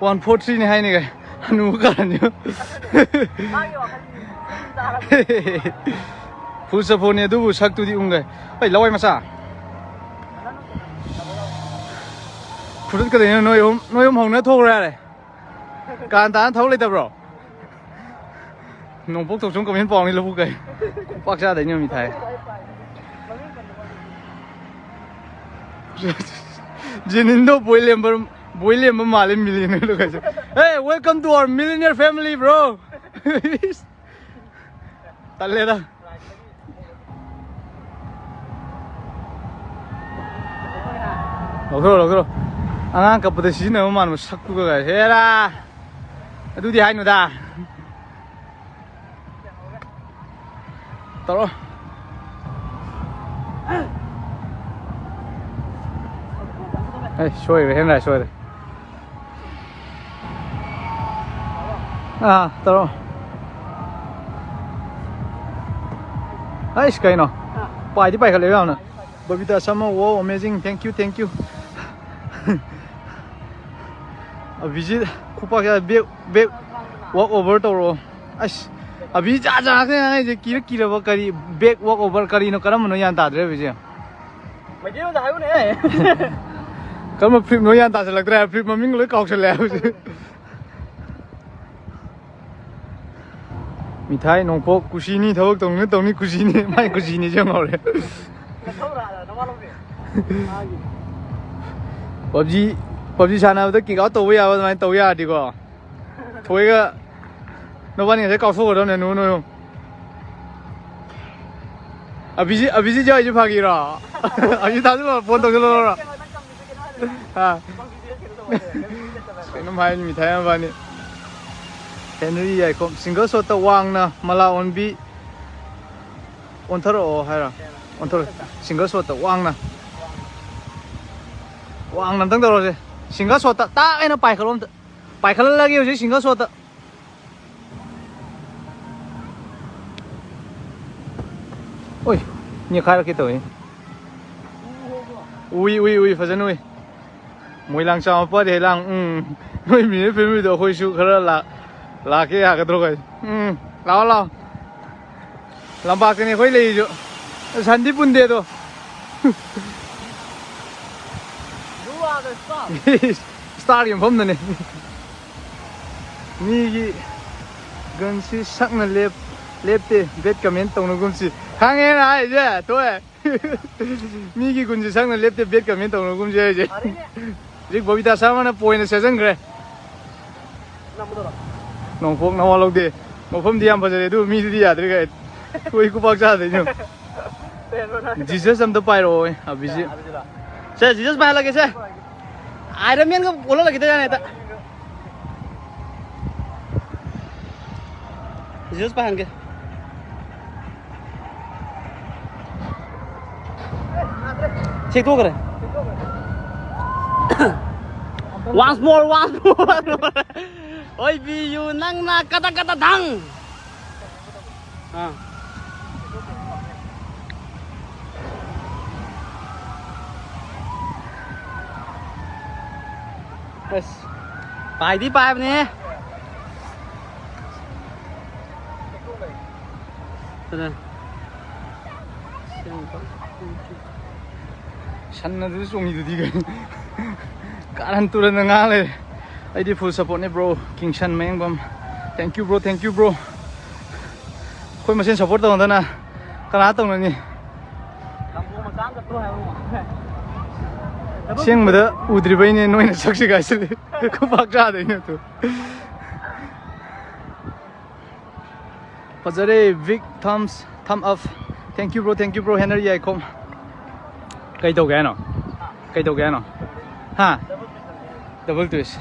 one four three ꯅꯦ ꯍꯥꯏꯅꯦ ꯀꯥꯏ꯫ ꯍꯅꯨꯕ ꯀꯥꯔꯟꯁꯦ꯫ ꯃꯥꯒꯤ ꯋꯥꯈꯜꯗꯤ ꯆꯥꯔꯕ꯫ ꯐꯨꯜ ꯁꯞꯄꯣꯔꯠꯅꯦ ꯑꯗꯨꯕꯨ ꯁꯛꯇꯨꯗꯤ ꯎꯪꯒꯥꯏ꯫ ꯑꯩ ꯂꯋꯥꯏ ꯃꯆꯥ꯫ ꯐꯨꯗꯠꯀꯗꯣꯏꯅꯦ ꯅꯣꯏ ꯑꯍꯨꯝ, ꯅꯣꯏ ꯑꯍꯨꯝ ꯍꯧꯅ ꯊꯣꯛꯈ꯭ꯔꯣ ꯌꯥꯔꯦ꯫ ꯀꯥꯟ ꯇꯥꯅ ꯊꯧ ꯂꯩꯇꯕ꯭ꯔꯣ? ꯅꯣꯡꯄꯣꯛ ꯊꯣꯛꯆꯣꯝ ꯀꯃꯦꯟ ꯄꯥꯎꯅꯤ ꯂꯧꯕꯨꯛ ꯀꯩ꯫ ꯈꯨꯄꯥꯛ ꯆꯥꯗꯣꯏꯅꯦ ꯃꯤꯊꯥꯏ꯫ ꯖꯦꯅꯤꯟꯗꯣ ꯕꯣꯏ ꯂꯦꯝꯕ, ꯕꯣꯏ ꯂꯦꯝꯕ ꯃꯥꯜꯂꯦ, ꯃꯤꯂꯤꯅꯔꯗꯣ ꯀꯩꯁꯦ꯫ Hey, welcome to our millionaire family, bro. ꯇꯜꯂꯦꯗ꯫ ꯂꯧꯊꯣꯔꯣ, ꯂꯧꯊꯣꯔꯣ꯫ ꯑꯉꯥꯡ ꯀꯞꯄꯗ ꯁꯤꯖꯤꯟꯅꯕ ꯃꯥꯟꯕ ꯁꯛꯇꯨꯒ ꯀꯥꯏ꯫ ꯍꯦꯔꯥ! ꯑꯗꯨꯗꯤ ꯍꯥꯏꯅꯨꯗ꯫ ꯇꯧꯔꯣ꯫ ꯑꯩ ꯁꯣꯏꯔꯦ, ꯍꯦꯟ ꯔꯥꯏ ꯁꯣꯏꯔꯦ꯫ ꯑꯥ, ꯇꯧꯔꯣ꯫ ꯑꯩꯁ, ꯀꯩꯅꯣ? ꯄꯥꯏꯗꯤ ꯄꯥꯏꯈꯠꯂꯦ ꯌꯥꯝꯅ꯫ Babita Sharma, wow, amazing, thank you, thank you꯫ ꯑꯕꯤꯖꯤꯠ, ꯈꯨꯄꯥꯛ ꯀꯌꯥ back, back walk over ꯇꯧꯔꯛꯑꯣ꯫ ꯑꯁ, ꯑꯕꯤꯖꯤꯠ ꯖꯥꯠ ꯖꯥꯠ ꯉꯥꯛꯇꯅꯦ ꯉꯥꯡꯉꯤꯁꯦ, ꯀꯤꯔ ꯀꯤꯔꯕ ꯀꯔꯤ back walk over ꯀꯔꯤꯅꯣ, ꯀꯔꯝꯕꯅꯣ ꯒ꯭ꯌꯥꯟ ꯇꯥꯗ꯭ꯔꯦ ꯑꯕꯤꯖꯤꯠ꯫ ꯃꯩꯇꯩꯂꯣꯟꯗ ꯍꯥꯏꯌꯨꯅꯦ꯫ ꯀꯔꯝꯕ ꯐꯤꯂꯝꯅꯣ ꯒ꯭ꯌꯥꯟ ꯇꯥꯁꯤꯜꯂꯛꯇ꯭ꯔꯦ, ꯐꯤꯂꯝ ꯃꯃꯤꯡ ꯂꯣꯏ ꯀꯥꯎꯁꯜꯂꯛꯑꯦ ꯍꯧꯖꯤꯛ꯫ ꯃꯤꯊꯥꯏ ꯅꯣꯡꯄꯣꯛ ꯀꯨꯁꯤꯅꯤ, ꯊꯕꯛ ꯇꯧꯅꯤ ꯇꯧꯅꯤ ꯀꯨꯁꯤꯅꯤ, ꯃꯥꯏ ꯀꯨꯁꯤꯅꯤ ꯁꯦꯝꯍꯧꯔꯦ꯫ ꯄꯞꯖꯤ, ꯄꯞꯖꯤ ꯁꯥꯟꯅꯕꯗ kick out ꯇꯧꯕ ꯌꯥꯕ ꯑꯗꯨꯃꯥꯏꯅ ꯇꯧ ꯌꯥꯔꯗꯤꯀꯣ꯫ ꯊꯣꯏꯒ ꯅꯕꯥꯅꯤ ꯉꯁꯥꯏ ꯀꯥꯎꯊꯣꯛꯀꯗꯕꯅꯦ, ꯅꯨ ꯅꯣꯏ ꯑꯍꯨꯝ꯫ ꯑꯕꯤꯖꯤꯠ, ꯑꯕꯤꯖꯤꯠ ꯌꯥꯎꯔꯤꯁꯦ ꯐꯥꯒꯤꯔꯣ? ꯑꯕꯤꯖꯤꯠ ꯊꯥꯖꯤꯜꯂꯣ, phone ꯇꯧꯁꯤꯜꯂꯣ꯫ ꯍꯥ? ꯀꯩꯅꯣꯝ ꯍꯥꯏ, ꯃꯤꯊꯥꯏ ꯃꯕꯥꯅꯤ꯫ ꯍꯦꯅꯔꯤ ꯌꯥꯏꯈꯣꯝ, single shotꯇ ꯋꯥꯡꯅ ꯃꯂꯥ ꯑꯣꯟꯕꯤ꯫ ꯑꯣꯟꯊꯔꯛꯑꯣ ꯍꯥꯏꯔꯣ? ꯑꯣꯟꯊꯣꯔꯛꯑꯣ꯫ Single shotꯇ ꯋꯥꯡꯅ꯫ ꯋꯥꯡꯅ ꯑꯝꯇꯪ ꯇꯧꯔꯁꯦ꯫ Single shotꯇ ꯇꯥꯛ ꯍꯥꯏꯅ ꯄꯥꯏꯈꯠꯂꯣ ꯑꯝꯇ꯫ ꯄꯥꯏꯈꯠꯍꯜꯂꯒꯦ ꯍꯧꯖꯤꯛ single shotꯇ꯫ ꯑꯣꯏ, ꯅꯦꯠꯈꯥꯏꯔꯛꯀꯦ ꯇꯧꯏ꯫ ꯎꯏ, ꯎꯏ, ꯎꯏ, ꯐꯖꯅ ꯎꯏ꯫ ꯃꯣꯏꯔꯥꯡ ꯆꯥꯃꯄꯥꯗꯤ ꯍꯩ ꯂꯥꯡ, ꯎꯝ, ꯅꯣꯏ ꯃꯤꯅ ꯐꯤꯕꯝꯗꯣ ꯑꯩꯈꯣꯏꯁꯨ ꯈꯔ ꯂꯥꯛ-, ꯂꯥꯛꯀꯦ ꯌꯥꯒꯗ꯭ꯔꯣ ꯀꯥꯏ? ꯎꯝ, ꯂꯥꯛꯑꯣ, ꯂꯥꯛꯑꯣ꯫ ꯂꯝꯄꯥꯛꯇꯅꯤ ꯑꯩꯈꯣꯏ ꯂꯩꯔꯤꯁꯨ꯫ ꯁꯟꯗꯤ ꯄꯨꯟꯗꯦ ꯑꯗꯣ꯫ You are the star꯫ Starꯒꯤ ꯃꯐꯝꯗꯅꯦ꯫ ꯃꯤꯒꯤ ꯒꯟꯁꯤ ꯁꯛꯅ ꯂꯦꯞ-, ꯂꯦꯞꯇꯦ꯫ Bad comment ꯇꯧꯅꯒꯨꯝꯁꯤ꯫ ꯈꯪꯉꯦꯅ ꯍꯥꯏꯁꯦ, ꯇꯣꯛꯑꯦ꯫ ꯃꯤꯒꯤ ꯒꯨꯟꯁꯦ ꯁꯪꯅ ꯂꯦꯞꯇꯦ, ꯕꯦꯠ ꯀꯃꯦꯟ ꯇꯧꯅꯒꯨꯝꯁꯦ ꯍꯥꯏꯁꯦ꯫ ꯍꯧꯖꯤꯛ ꯕꯕꯤꯇꯥ ꯁꯔꯃꯅ ꯄꯣꯏꯟ ꯁꯦꯠꯆꯟꯈ꯭ꯔꯦ꯫ ꯅꯣꯡꯄꯣꯛ ꯅꯋꯥ ꯂꯧꯗꯦ꯫ ꯃꯐꯝꯗꯤ ꯌꯥꯝ ꯐꯖꯔꯦ, ꯑꯗꯨ ꯃꯤꯗꯨꯗꯤ ꯌꯥꯗ꯭ꯔꯦ ꯀꯥꯏ꯫ ꯀꯣꯏ ꯈꯨꯄꯥꯛ ꯆꯥꯗꯣꯏꯅꯣ꯫ ꯖꯤꯖꯁ ꯑꯝꯇ ꯄꯥꯏꯔꯛꯑꯣ ꯑꯕꯤꯖꯤꯠ꯫ ꯁꯦ, ꯖꯤꯖꯁ ꯄꯥꯏꯍꯜꯂꯒꯦ ꯁꯦ꯫ ꯑꯥꯏꯔꯟ ꯃꯦꯟꯒ ꯑꯣꯜꯍꯜꯂꯒꯦ ꯇꯧꯖꯥꯠꯅꯤ ꯍꯦꯛꯇ꯫ ꯖꯤꯖꯁ ꯄꯥꯏꯍꯟꯒꯦ꯫ ꯁꯦꯛꯇꯣꯛꯈ꯭ꯔꯦ꯫ Once more, once more, once more. ꯑꯣꯏꯕꯤꯌꯨ ꯅꯪꯅ ꯀꯗ ꯀꯗ ꯙꯪ꯫ ꯑꯥ꯫ ꯑꯁ, ꯄꯥꯏꯗꯤ ꯄꯥꯏꯕꯅꯦ꯫ ꯑꯗ꯫ ꯁꯟ ꯑꯗꯨꯁꯨ ꯆꯣꯡꯉꯤꯗꯨꯗꯤ ꯀꯩꯅꯣ꯫ ꯀꯥꯔꯟ ꯇꯨꯔꯟꯗ ꯉꯥꯡ ꯂꯩꯔꯦ꯫ ꯑꯩꯗꯤ full supportꯅꯦ bro꯫ Kingson Mayengbam. Thank you bro, thank you bro꯫ ꯑꯩꯈꯣꯏ ꯃꯁꯦꯟ support ꯇꯧꯅꯗꯅ ꯀꯅꯥ ꯇꯧꯅꯅꯤ? ꯂꯝꯕꯣꯡ ꯃꯆꯥ ꯑꯃ ꯆꯠꯊꯣꯛ ꯍꯥꯏꯕ ꯑꯃ꯫ ꯑꯁꯦꯡꯕꯗ ꯎꯗ꯭ꯔꯤꯕꯩꯅꯦ ꯅꯣꯏꯅ ꯁꯛꯁꯤ ꯀꯥꯏꯁꯤꯗꯤ꯫ ꯈꯨꯄꯥꯛ ꯆꯥꯗꯣꯏꯅꯦ ꯑꯗꯨ꯫ ꯐꯖꯔꯦ, big thumbs, thumb up꯫ Thank you bro, thank you bro, Henry Yaikhom. ꯀꯩ ꯇꯧꯒꯦ ꯍꯥꯏꯅꯣ? ꯀꯩ ꯇꯧꯒꯦ ꯍꯥꯏꯅꯣ? ꯍꯥ? Double twist꯫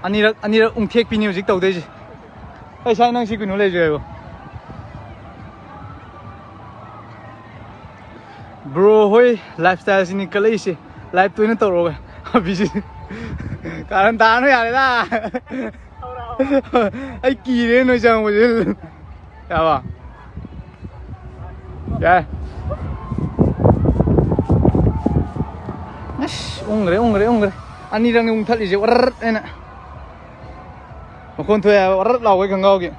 ꯑꯅꯤꯔꯛ, ꯑꯅꯤꯔꯛ ꯎꯪꯊꯦꯛꯄꯤꯅꯤ ꯍꯧꯖꯤꯛ ꯇꯧꯗꯣꯏꯁꯦ꯫ ꯑꯩ ꯁꯥꯏ ꯅꯪ ꯁꯤ ꯀꯩꯅꯣ ꯂꯩꯖꯩ ꯍꯥꯏꯕ꯫ Bro ꯍꯣꯏ lifestyleꯁꯤꯅꯤ ꯀꯜꯂꯛꯏꯁꯦ꯫ Live ꯇꯣꯏꯅ ꯇꯧꯔꯛꯑꯣ꯫ ꯕꯤꯖꯤ꯫ ꯀꯥꯔꯟ ꯇꯥꯔꯅꯨ ꯌꯥꯔꯦꯗ꯫ ꯑꯩ ꯀꯤꯔꯦ ꯅꯣꯏ ꯆꯪꯕꯁꯦ꯫ ꯌꯥꯕ? ꯌꯥꯏ꯫ ꯑꯁ, ꯎꯪꯈ꯭ꯔꯦ, ꯎꯪꯈ꯭ꯔꯦ, ꯎꯪꯈ꯭ꯔꯦ꯫ ꯑꯅꯤꯔꯛꯅꯤ ꯎꯪꯊꯠꯂꯤꯁꯦ, ꯋꯔꯠ ꯍꯥꯏꯅ꯫ ꯃꯈꯣꯟ ꯊꯣꯛꯑꯦ ꯍꯥꯏꯕ, ꯋꯔꯠ ꯂꯥꯎꯕꯩ ꯈꯪꯒꯥꯎꯒꯤ꯫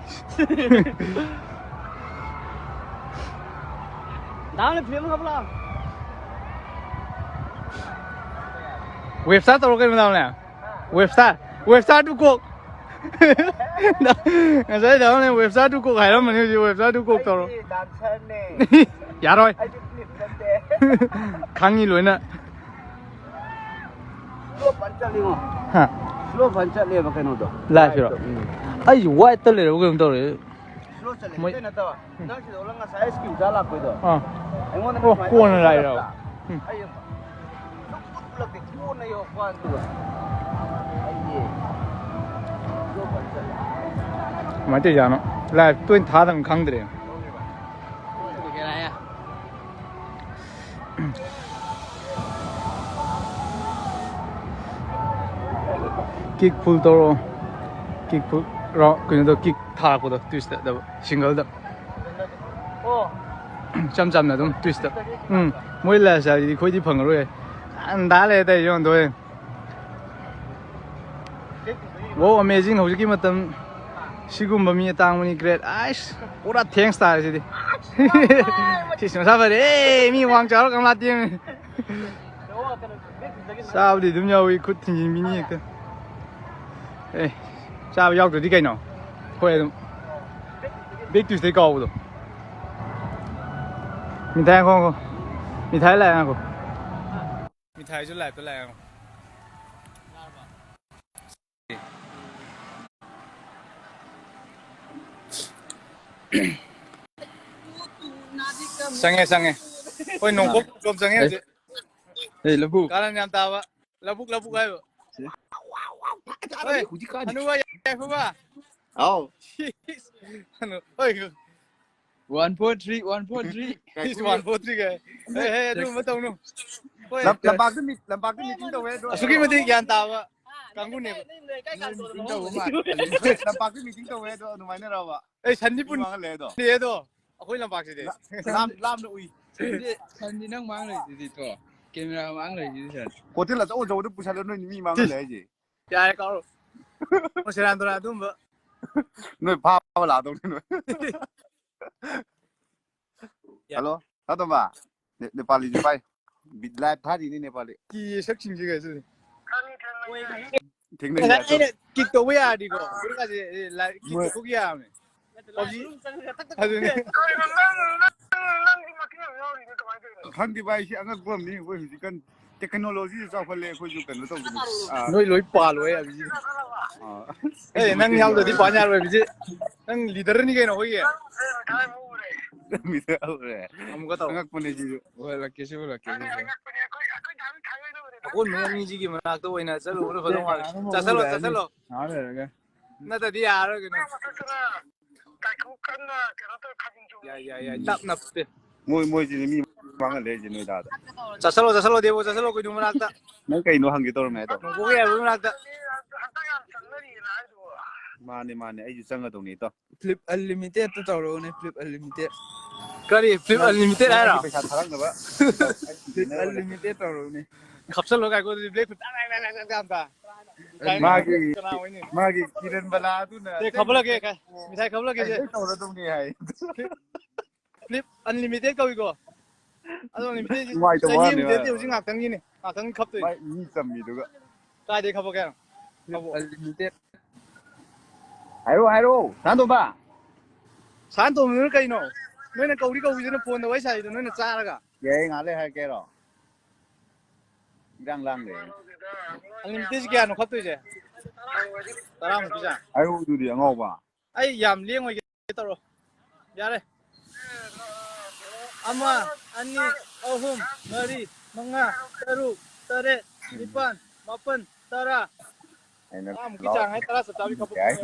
ꯗꯥꯝꯅ ꯐꯤꯂꯝ ꯍꯥꯞꯄ ꯂꯥꯎ꯫ Webstar ꯇꯧꯔꯣ ꯀꯩꯅꯣ, ꯗꯥꯝꯅꯦ? Webstar, Webstar ꯇꯨ ꯀꯣꯛ꯫ ꯉꯁꯥꯏ ꯗꯥꯎꯅꯦ ꯋꯦꯕꯁꯥꯏꯠꯇꯨ ꯀꯣꯛ ꯍꯥꯏꯔꯝꯕꯅꯤ, ꯍꯧꯖꯤꯛ ꯋꯦꯕꯁꯥꯏꯠꯇꯨ ꯀꯣꯛ ꯇꯧꯔꯣ꯫ ꯑꯩꯗꯤ ꯗꯥꯟꯁꯔꯅꯦ꯫ ꯌꯥꯔꯣꯏ꯫ ꯑꯩꯗꯤ ꯐꯤꯂꯝ ꯅꯠꯇꯦ꯫ ꯈꯪꯉꯤ ꯂꯣꯏꯅ꯫ ꯁ꯭ꯂꯣ ꯐꯟ ꯆꯠꯂꯤꯉꯣ꯫ ꯍꯥ꯫ ꯁ꯭ꯂꯣ ꯐꯟ ꯆꯠꯂꯦꯕ ꯀꯩꯅꯣꯗꯣ꯫ ꯂꯥꯏꯐꯁꯤꯔꯣ? ꯎꯝ꯫ ꯑꯩꯁꯨ ꯋꯥꯏꯠꯇ ꯂꯩꯔꯕ ꯀꯩꯅꯣꯝ ꯇꯧꯔꯦ꯫ ꯁ꯭ꯂꯣ ꯆꯠꯂꯦ꯫ ꯃꯣꯏ ꯑꯇꯩ ꯅꯠꯇꯕ꯫ ꯎꯝ꯫ ꯅꯪ ꯁꯤꯗ ꯑꯣꯜꯂ ꯉꯁꯥꯏ ꯁ꯭ꯀꯤꯝ ꯆꯥ ꯂꯥꯛꯄꯩꯗꯣ꯫ ꯑꯥ꯫ ꯑꯩꯉꯣꯟꯗ ꯑꯣ, ꯀꯣꯟꯅ ꯂꯥꯛꯏꯔꯕ? ꯎꯝ꯫ ꯑꯩ ꯁꯨꯝ ꯎꯠꯂꯛꯇꯦ, ꯀꯣꯟꯅ ꯌꯧꯔꯛꯄ ꯋꯥꯅꯤ꯫ ꯑꯗꯨꯒ ꯑꯩꯗꯤ ꯁ꯭ꯂꯣ ꯐꯟ ꯆꯠꯂꯦ꯫ ꯀꯃꯥꯏꯅ ꯇꯧꯔꯤꯖꯥꯠꯅꯣ? ꯂꯥꯏꯐ ꯇꯣꯏꯅ ꯊꯥꯗꯕꯅꯤ ꯈꯪꯗ꯭ꯔꯦ꯫ ꯀꯤꯛ ꯐꯨꯜ ꯇꯧꯔꯣ꯫ ꯀꯤꯛ ꯐꯨꯜ ꯔꯥꯎ-, ꯀꯩꯅꯣꯗꯣ, ꯀꯤꯛ ꯊꯥꯔꯛꯄꯗꯣ, ꯇ꯭ꯋꯤꯁꯇ, ꯗꯕꯜ, ꯁꯤꯡꯒꯜꯗ꯫ ꯏꯆꯝ ꯆꯝꯅ ꯑꯗꯨꯝ ꯇ꯭ꯋꯤꯁꯇ꯫ ꯎꯝ, ꯃꯣꯏ ꯂꯥꯏꯐ ꯁ꯭ꯇꯥꯏꯜꯁꯤꯗꯤ ꯑꯩꯈꯣꯏꯗꯤ ꯐꯪꯉꯔꯣꯏ꯫ ꯑꯟꯗꯥ ꯂꯩ ꯑꯇꯩ ꯌꯣꯟꯗꯣꯏ꯫ ꯋꯥꯎ, ꯑꯃꯦꯖꯤꯡ ꯍꯧꯖꯤꯛꯀꯤ ꯃꯇꯝ꯫ ꯁꯤꯒꯨꯝꯕ ꯃꯤ ꯑꯇꯥꯡꯕꯅꯤ ꯒ꯭ꯔꯦꯠ꯫ ꯑꯥꯏꯁ, ꯄꯨꯔꯥ ꯊꯦꯡꯁ ꯇꯥꯔꯦ ꯁꯤꯗꯤ꯫ ꯁꯤꯁ ꯃꯁꯥ ꯐꯔꯦ꯫ ꯑꯦ, ꯃꯤ ꯋꯥꯡ ꯆꯥꯎꯔ ꯀꯪꯂꯥ ꯇꯦꯝꯃꯤ꯫ ꯆꯥꯕꯗꯤ ꯑꯗꯨꯝ ꯌꯥꯎꯏ, ꯈꯨꯠ ꯊꯤꯡꯖꯤꯟꯕꯤꯅꯤ ꯍꯦꯛꯇ꯫ ꯑꯦ, ꯆꯥꯕ ꯌꯥꯎꯗ꯭ꯔꯗꯤ ꯀꯩꯅꯣ? ꯍꯣꯏ, ꯑꯗꯨꯝ ꯕꯦꯛ ꯇ꯭ꯌꯨꯁꯗꯦ ꯀꯥꯎꯕꯗꯣ꯫ ꯃꯤꯊꯥꯏ ꯉꯥꯏꯈꯣ, ꯉꯥꯏꯈꯣ꯫ ꯃꯤꯊꯥꯏ ꯂꯥꯛꯑꯦ ꯉꯥꯏꯈꯣ꯫ ꯃꯤꯊꯥꯏꯁꯨ ꯂꯥꯏꯐꯇ ꯂꯥꯛꯑꯦ ꯉꯥꯏꯈꯣ꯫ ꯆꯪꯉꯦ, ꯆꯪꯉꯦ꯫ ꯍꯣꯏ, ꯅꯣꯡꯄꯣꯛ ꯑꯥ꯫ ꯆꯣꯝ ꯆꯪꯉꯦ ꯑꯦ, ꯍꯧꯖꯤꯛ꯫ ꯑꯦ, ꯂꯧꯕꯨꯛ꯫ ꯀꯥꯔꯟ ꯌꯥꯝ ꯇꯥꯕ꯫ ꯂꯧꯕꯨꯛ, ꯂꯧꯕꯨꯛ ꯍꯥꯏꯕ꯫ ꯁꯤ꯫ ꯍꯣꯏ, ꯍꯧꯖꯤꯛꯀꯥꯟꯗꯤ꯫ ꯍꯅꯨꯕ ꯌꯥꯏꯐꯕ꯫ ꯍꯥꯎ꯫ ꯍꯅꯨ-, ꯍꯣꯏ꯫ One four three, one four three꯫ Is one four three ꯀꯥꯏ꯫ ꯍꯦ, ꯍꯦ, ꯑꯗꯨꯒꯨꯝꯕ ꯇꯧꯅꯨ꯫ ꯍꯣꯏ꯫ ꯂꯝ-, ꯂꯝꯄꯥꯛꯇ ꯃꯤ-, ꯂꯝꯄꯥꯛꯇ meeting ꯇꯧꯋꯦ ꯑꯗꯣ꯫ ꯑꯁꯨꯛꯀꯤ ꯃꯇꯤꯛ ꯒ꯭ꯌꯥꯟ ꯇꯥꯕ ꯀꯥꯡꯕꯨꯅꯦꯕ꯫ Meeting ꯇꯧꯕ ꯃꯥꯜꯂꯦ꯫ ꯂꯝꯄꯥꯛꯇ meeting ꯇꯧꯋꯦ ꯑꯗꯣ ꯑꯗꯨꯃꯥꯏꯅꯔꯕ? ꯑꯩ ꯁꯟꯗꯤ ꯃꯤ ꯄꯨꯟ-, ꯃꯥꯡꯍꯜꯂꯦ ꯑꯗꯣ꯫ ꯑꯗꯣ ꯑꯩꯈꯣꯏ ꯂꯝꯄꯥꯛꯁꯤꯗꯤ꯫ ꯂꯥ-, ꯂꯥꯝ-, ꯂꯥꯝꯅ ꯎꯏ꯫ ꯁꯟꯗꯤ, ꯁꯟꯗꯤ ꯅꯪ ꯃꯥꯡ ꯂꯩꯔꯤꯗꯨꯗꯤ ꯇꯣ꯫ Camera ꯃꯥꯡ ꯂꯩꯔꯤꯗꯨꯗꯤ ꯁꯟ꯫ Hotel ꯑꯆꯧ ꯑꯆꯧꯕꯗ ꯄꯨꯁꯜꯂ ꯅꯣꯏ ꯃꯤ ꯃꯥꯡꯍꯜꯂꯦ ꯍꯥꯏꯁꯦ꯫ ꯌꯥꯔꯦ, ꯀꯥꯎꯔꯣ꯫ ꯑꯣ, ꯁꯦꯔꯥꯟ ꯇꯨꯔꯥꯟ ꯑꯗꯨꯝꯕ꯫ ꯅꯣꯏ ꯐꯥꯕ ꯂꯥꯛꯇꯧꯅꯤ ꯅꯣꯏ꯫ ꯌꯥ-, hello, ꯇꯥꯇꯣꯝꯕ꯫ ꯅꯦ-, ꯅꯦꯄꯥꯂꯤꯁꯨ ꯄꯥꯏ꯫ ꯕꯤ-, live ꯊꯥꯔꯤꯅꯤ ꯅꯦꯄꯥꯂꯤ꯫ ꯀꯤꯌꯦ ꯁꯛꯁꯤꯡꯁꯤꯒ ꯑꯗꯨꯗꯤ꯫ ꯊꯦꯡꯅꯩ ꯉꯁꯥꯏ ꯌꯥꯗ꯭ꯔꯣ? ꯑꯩꯅ ꯀꯤꯛ ꯇꯧꯕ ꯌꯥꯔꯗꯤꯀꯣ, ꯍꯧꯖꯤꯛꯀꯥꯁꯦ, ꯑꯦ, ꯂꯥꯏ-, ꯀꯤꯛ ꯃꯣꯏ ꯇꯧꯊꯣꯛꯈꯤ ꯌꯥꯕꯅꯦ꯫ ꯄꯞꯖꯤ꯫ ꯑꯗꯨꯅꯦ꯫ ꯀꯩꯅꯣ, ꯅꯪ, ꯅꯪ, ꯅꯪꯒꯤ ꯃꯇꯦꯡ ꯑꯃ ꯌꯥꯎꯔꯤꯅꯦ, ꯀꯃꯥꯏꯅ ꯇꯧꯔꯤꯅꯣ? ꯈꯪꯗꯦ ꯚꯥꯏ, ꯁꯤ ꯑꯉꯛꯄ ꯑꯃꯅꯤ꯫ ꯑꯩꯈꯣꯏ ꯍꯧꯖꯤꯛꯀꯥꯟ ꯇꯦꯛꯅꯣꯂꯣꯖꯤꯁꯨ ꯆꯥꯎꯈꯠꯂꯦ, ꯑꯩꯈꯣꯏꯁꯨ ꯀꯩꯅꯣ ꯇꯧꯕꯅꯤ꯫ ꯑꯥ꯫ ꯅꯣꯏ ꯂꯣꯏ ꯄꯥꯜꯂꯣꯏ ꯍꯥꯏꯕꯁꯤ꯫ ꯑꯥ꯫ ꯑꯦ, ꯅꯪ ꯌꯥꯎꯗ꯭ꯔꯗꯤ ꯄꯥꯟ ꯌꯥꯔꯣꯏ ꯍꯥꯏꯕꯁꯤ꯫ ꯅꯪ ꯂꯤꯗꯔꯅꯤ ꯀꯩꯅꯣ ꯑꯩꯈꯣꯏꯒꯤ꯫ ꯃꯤꯗ ꯍꯧꯔꯦ꯫ ꯑꯃꯨꯛꯀ ꯇꯧ꯫ ꯑꯉꯛꯄꯅꯦ ꯁꯤꯁꯨ꯫ ꯑꯣꯏꯍꯜꯂꯛꯀꯦ, ꯁꯤ ꯑꯣꯏꯍꯜꯂꯛꯀꯦ, ꯁꯤ ꯑꯣꯏꯍꯜꯂꯛꯀꯦ꯫ ꯑꯀꯣꯟꯕ ꯑꯅꯤꯁꯤꯒꯤ ꯃꯅꯥꯛꯇ ꯑꯣꯏꯅ ꯆꯠꯂꯨꯕꯅ ꯐꯗꯧ ꯃꯥꯜꯂꯦ꯫ ꯆꯥꯁꯜꯂꯣ, ꯆꯥꯁꯜꯂꯣ꯫ ꯉꯥꯏꯍꯥꯛ ꯂꯩꯔꯒ꯫ ꯅꯠꯇ꯭ꯔꯗꯤ ꯌꯥꯔꯔꯣꯏ ꯀꯩꯅꯣ꯫ ꯌꯥꯏ, ꯌꯥꯏ, ꯌꯥꯏ, ꯇꯞꯅ ꯄꯦ-꯫ ꯃꯣꯏ, ꯃꯣꯏꯁꯤꯅꯦ ꯃꯤ ꯃꯥꯡꯍꯜꯂꯦ ꯍꯥꯏꯁꯦ ꯅꯣꯏꯗꯥꯗ꯫ ꯆꯠꯁꯜꯂꯣ, ꯆꯠꯁꯜꯂꯣ, ꯗꯦꯕꯣ, ꯆꯠꯁꯜꯂꯣ, ꯀꯣꯏꯅꯨ ꯃꯅꯥꯛꯇ꯫ ꯅꯪ ꯀꯩꯅꯣ ꯍꯪꯒꯦ ꯇꯧꯔꯝꯃꯦ ꯍꯥꯏꯗꯣ? ꯅꯣꯡꯄꯣꯛ ꯌꯥꯏꯕ ꯃꯅꯥꯛꯇ꯫ ꯃꯥꯅꯦ, ꯃꯥꯅꯦ, ꯑꯩꯁꯨ ꯆꯪꯒꯗꯧꯅꯦ ꯏꯇꯥꯎ꯫ Flip Unlimited ꯇ ꯇꯧꯔꯛꯎꯅꯦ, Flip Unlimited꯫ ꯀꯔꯤ? Flip ꯅꯪ, Unlimited ꯅꯪ ꯍꯥꯏꯔꯣ? ꯑꯩꯒꯤ ꯄꯩꯁꯥ ꯊꯥꯔꯛꯅꯕ꯫ Flip Unlimited ꯇꯧꯔꯛꯎꯅꯦ꯫ ꯈꯞꯆꯜꯂꯣ ꯀꯥꯏꯀꯣ, ꯑꯗꯨꯗꯤ Black Flip ꯇꯥꯛ ꯇꯥꯛ ꯇꯥꯛ ꯇꯥꯛ ꯇꯥꯛ ꯑꯝꯇ꯫ ꯃꯥꯒꯤ, ꯀꯅꯥ ꯑꯣꯏꯅꯤ? ꯃꯥꯒꯤ ꯀꯤꯔꯟ ꯕꯂꯥ ꯑꯗꯨꯅ ꯁꯦ, ꯈꯞꯐꯠꯂꯛꯀꯦ, ꯀꯥꯏ-, ꯃꯤꯊꯥꯏ ꯈꯞꯐꯠꯂꯛꯀꯦ ꯑꯩ ꯁꯦ꯫ ꯂꯣꯏ ꯇꯧꯔꯗꯧꯅꯤ ꯍꯥꯏ꯫ Flip, Flip Unlimited ꯀꯧꯏꯀꯣ꯫ ꯑꯗꯣ Unlimited ꯅꯨꯡꯉꯥꯏꯇꯕ ꯆꯍꯤ ꯋꯥꯅꯦ ꯑꯃꯗꯤ ꯃꯥ꯫ ꯅꯠꯇꯦ, ꯍꯧꯖꯤꯛ ꯉꯥꯛꯇꯪꯒꯤꯅꯤ, ꯉꯥꯛꯇꯪꯒꯤ ꯈꯞꯇꯣꯏꯅꯤ꯫ ꯃꯥꯏ ꯃꯤ ꯆꯝꯃꯤꯗꯨꯒ꯫ ꯀꯥꯏꯗꯩ ꯈꯞꯄꯛꯀꯦ ꯍꯥꯏꯅꯣ? Flip ꯈꯞꯄꯣ꯫ Unlimited꯫ ꯍꯥꯏꯔꯣ, ꯍꯥꯏꯔꯣ, ꯁꯥꯟꯇꯣꯝꯕ꯫ ꯁꯥꯟꯇꯣꯝꯕꯗꯨꯅ ꯀꯩꯅꯣ? ꯅꯣꯏꯅ ꯀꯧꯔꯤ ꯀꯧꯔꯤꯗꯨꯅ ꯐꯣꯟꯗ ꯋꯥꯔꯤ ꯁꯥꯏꯗꯣ ꯅꯣꯏꯅ ꯆꯥꯔꯒ꯫ ꯌꯥꯏꯌꯦ, ꯉꯥꯏꯍꯥꯛ ꯂꯩ ꯍꯥꯏꯔꯛꯀꯦ ꯍꯥꯏꯔꯣ? ꯏꯔꯥꯡ ꯂꯥꯡ ꯂꯩ꯫ Unlimited ꯁꯤ ꯀꯌꯥꯅꯣ ꯈꯞꯇꯣꯏꯁꯦ? ꯇꯔꯥꯃꯨꯛꯀꯤ ꯆꯥꯡ꯫ ꯍꯥꯏꯔꯛꯑꯣ ꯑꯗꯨꯗꯤ, ꯑꯉꯥꯎꯕ꯫ ꯑꯩ ꯌꯥꯝ ꯂꯦꯡꯉꯣꯏꯒꯦ ꯇꯧꯔꯣ꯫ ꯌꯥꯔꯦ꯫ ꯑꯃ, ꯑꯅꯤ, ꯑꯍꯨꯝ, ꯃꯔꯤ, ꯃꯉꯥ, ꯇꯔꯨꯛ, ꯇꯔꯦꯠ, ꯅꯤꯄꯥꯟ, ꯃꯥꯄꯟ, ꯇꯔꯥ꯫ ꯑꯩꯅ ꯇꯔꯥꯃꯨꯛꯀꯤ ꯂꯥꯎ-, ꯆꯥꯡ ꯍꯥꯏ, ꯇꯔꯥ ꯆꯞ ꯆꯥꯕꯤ ꯈꯞꯄꯛꯄ ꯌꯥꯏ꯫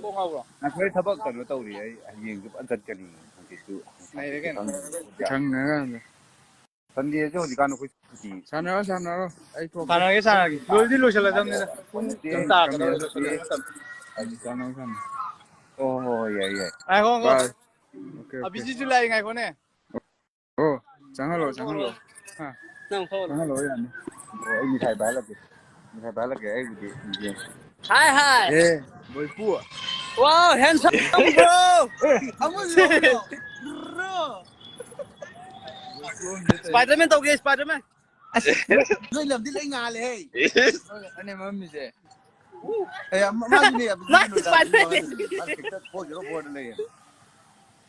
ꯀꯣꯛ ꯉꯥꯎꯕ꯭ꯔꯣ? ꯉꯁꯥꯏ ꯊꯕꯛ ꯀꯩꯅꯣ ꯇꯧꯔꯤ, ꯑꯩ ꯍꯌꯦꯡꯁꯨ ꯐꯖꯅ ꯆꯠꯀꯅꯤ, ꯍꯪꯆꯤꯠꯁꯨ, ꯍꯪꯆꯤꯠꯁꯨ ꯅꯩꯔꯦ ꯀꯩꯅꯣ꯫ ꯈꯪꯗꯦ꯫ ꯁꯪꯅꯔꯀꯥꯟꯗ꯫ Sundayꯁꯦ ꯍꯧꯖꯤꯛꯀꯥꯟ ꯑꯩꯈꯣꯏ ꯁꯨꯇꯤ꯫ ꯁꯥꯟꯅꯔꯣ, ꯁꯥꯟꯅꯔꯣ, ꯑꯩ ꯊꯣꯛꯀꯦ꯫ ꯁꯥꯟꯅꯔꯒꯦ, ꯁꯥꯟꯅꯔꯒꯦ꯫ ꯂꯣꯏꯗꯤ ꯂꯣꯏꯁꯤꯜꯂꯗꯕꯅꯤꯗ꯫ ꯄꯨꯡ Wednesday, ꯀꯩꯅꯣ ꯇꯥꯔꯛꯀꯗꯧꯔꯦ, Wednesday꯫ ꯂꯣꯏꯁꯤꯜꯂꯗꯕꯅꯤ ꯃꯇꯝ꯫ ꯁꯥꯟꯅꯔꯣ, ꯁꯥꯟꯅꯔꯣ꯫ ꯍꯣꯏ, ꯍꯣꯏ, ꯍꯣꯏ, ꯌꯥꯏ, ꯌꯥꯏ꯫ ꯉꯥꯏꯈꯣ, ꯉꯥꯏꯈꯣ꯫ Bye꯫ Okay, okay꯫ ꯑꯕꯤꯖꯤꯠꯁꯨ ꯂꯥꯛꯑꯦ, ꯉꯥꯏꯈꯣꯅꯦ꯫ ꯑꯣ, ꯆꯪꯍꯜꯂꯣ, ꯆꯪꯍꯜꯂꯣ꯫ ꯍꯥ꯫ ꯅꯪ ꯐꯥꯎ꯫ ꯆꯪꯍꯜꯂꯣ, ꯌꯥꯅꯤ꯫ ꯑꯣ, ꯑꯩ ꯃꯤꯊꯥꯏ ꯄꯥꯏꯍꯜꯂꯛꯀꯦ꯫ ꯃꯤꯊꯥꯏ ꯄꯥꯏꯍꯜꯂꯛꯀꯦ, ꯑꯩꯕꯨꯗꯤ ꯌꯦꯡ-꯫ ꯍꯥꯏ, ꯍꯥꯏ꯫ ꯑꯦ, ꯕꯣꯏꯄꯨ꯫ Wow, handsome, bro꯫ ꯑꯃꯨꯛ ꯌꯦꯡꯉꯣ꯫ Bro꯫ Spiderman ꯇꯧꯒꯦ, Spiderman꯫ ꯑꯁ, ꯅꯣꯏ ꯂꯝꯗꯤ ꯂꯣꯏ ꯉꯥꯜꯂꯦꯍꯦ꯫ ꯑꯅꯦ ꯃꯝꯃꯤꯁꯦ꯫ ꯑꯦ, ꯃꯥꯁꯨꯅꯦ, ꯑꯕꯤꯖꯤꯠ ꯅꯣꯏꯗꯥꯗꯤ ꯃꯥꯁꯨꯅꯦ꯫ ꯃꯥꯁꯨ ꯈꯤꯇ four zero four ꯗ ꯂꯩꯌꯦ꯫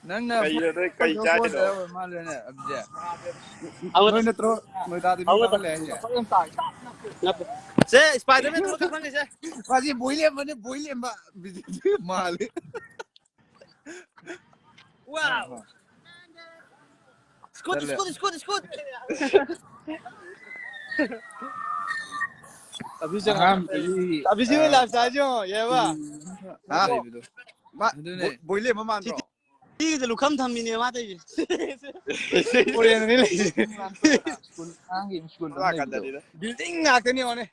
ꯅꯪꯅ ꯀꯩꯅꯣ ꯅꯣꯏ ꯀꯩ four zero four ꯆꯥꯏꯅꯣ? ꯗ ꯃꯥꯜꯂꯦꯅꯦ, ꯑꯕꯤꯖꯤꯠ꯫ ꯅꯣꯏ ꯅꯠꯇ꯭ꯔꯣ ꯅꯣꯏꯗꯥꯗꯤ ꯃꯤ ꯉꯥꯡ ꯂꯩ ꯍꯥꯏꯁꯦ? ꯁꯦ, Spider-Man ꯑꯃꯈꯛ ꯐꯪꯉꯦ, ꯁꯦ꯫ ꯃꯥꯁꯤ ꯕꯣꯏ ꯂꯦꯝꯕꯅꯦ, ꯕꯣꯏ ꯂꯦꯝꯕ꯫ ꯑꯕꯤꯖꯤꯠ ꯃꯥꯜꯂꯦ꯫ Wow! Scoot, ꯆꯠꯂꯦ꯫ Scoot, scoot, scoot! ꯑꯕꯤꯖꯤꯠ, ꯑꯍꯥꯟꯕꯗꯒꯤ, ꯑꯕꯤꯖꯤꯠ ꯍꯣꯏ ꯑ, lifestyle ꯁꯦ ꯌꯦꯡꯉꯣ, ꯌꯦꯡꯉꯣꯕ꯫ ꯎꯝ, ꯍꯥ? ꯂꯩꯕꯗꯣ꯫ ꯃꯥ, ꯑꯗꯨꯅꯦ꯫ ꯕꯣꯏ-, ꯕꯣꯏꯂꯦꯝꯕ ꯃꯥꯟꯗ꯭ꯔꯣ? ꯁꯤꯒꯤꯗ ꯂꯨꯈꯝ ꯊꯝꯃꯤꯅꯦ ꯃꯥ ꯇꯧꯔꯤꯁꯦ꯫ ꯐꯣꯔꯦꯟꯗꯅꯤ ꯂꯩꯔꯤꯁꯦ꯫ ꯁ꯭ꯀꯨꯜ ꯑꯉꯥꯡꯒꯤ ꯁ꯭ꯀꯨꯜꯗ ꯂꯩꯕꯗꯣ꯫ ꯕꯤꯜꯗꯤꯡ ꯉꯥꯛꯇꯅꯤ ꯌꯦꯡꯉꯣꯅꯦ꯫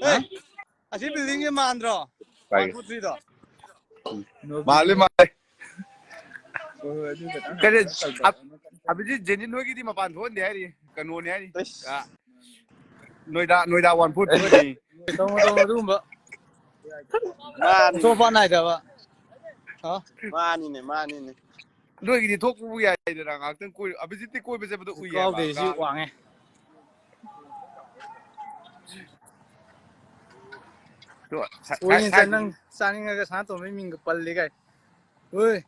ꯍꯥ? ꯑꯦ, ꯑꯁꯤ ꯕꯤꯜꯗꯤꯡꯁꯦ ꯃꯥꯟꯗ꯭ꯔꯣ? ꯀꯥꯏ? One two three ꯗꯣ? ꯃꯥꯜꯂꯦ, ꯃꯥꯜꯂꯦ꯫ ꯍꯣꯏ, ꯍꯣꯏ, ꯑꯗꯨ ꯈꯇꯪ ꯀꯔꯤ, ꯈꯇꯪ ꯑꯞ-, ꯇꯧꯗꯕ꯫ ꯑꯕꯤꯖꯤꯠ, ꯖꯦꯅꯤꯟ ꯍꯣꯏꯒꯤꯗꯤ ꯃꯄꯥꯟ ꯊꯣꯛꯍꯟꯗꯦ ꯍꯥꯏꯔꯤ, ꯀꯩꯅꯣꯅꯦ ꯍꯥꯏꯔꯤ꯫ ꯑꯁ꯫ ꯑ, ꯅꯣꯏꯗꯥ, ꯅꯣꯏꯗꯥ one four two ꯅꯤ꯫ ꯇꯧꯅꯨ, ꯇꯧꯅꯨ, ꯑꯗꯨꯒꯨꯝꯕ꯫ ꯃꯥꯅꯤꯅꯦ꯫ ꯑꯇꯣꯞꯄ ꯅꯥꯏꯗꯕ꯫ ꯍꯥ? ꯃꯥꯅꯤꯅꯦ, ꯃꯥꯅꯤꯅꯦ꯫ ꯅꯣꯏꯒꯤꯗꯤ ꯊꯣꯛꯄꯕꯨ ꯌꯥꯏꯗꯅ, ꯉꯥꯏꯍꯥꯛꯇꯪ ꯀꯣꯏ-, ꯑꯕꯤꯖꯤꯠꯇꯤ ꯀꯣꯏꯕ ꯆꯠꯄꯗꯣ ꯎꯏꯌꯦꯕ, ꯀꯥꯎꯗꯦ, ꯁꯤ ꯀꯥꯡ-, ꯋꯥꯡꯉꯦ꯫ ꯑꯗꯣ ꯁꯥ-, ꯀꯣꯏꯅꯤ ꯁꯥ-, ꯆꯠ-, ꯅꯪ ꯆꯥꯅꯤꯡꯉꯒ ꯁꯅꯥꯇꯣꯝꯕꯒꯤ ꯃꯤꯡꯒ ꯄꯜꯂꯤ ꯀꯥꯏ꯫ ꯍꯣꯏ꯫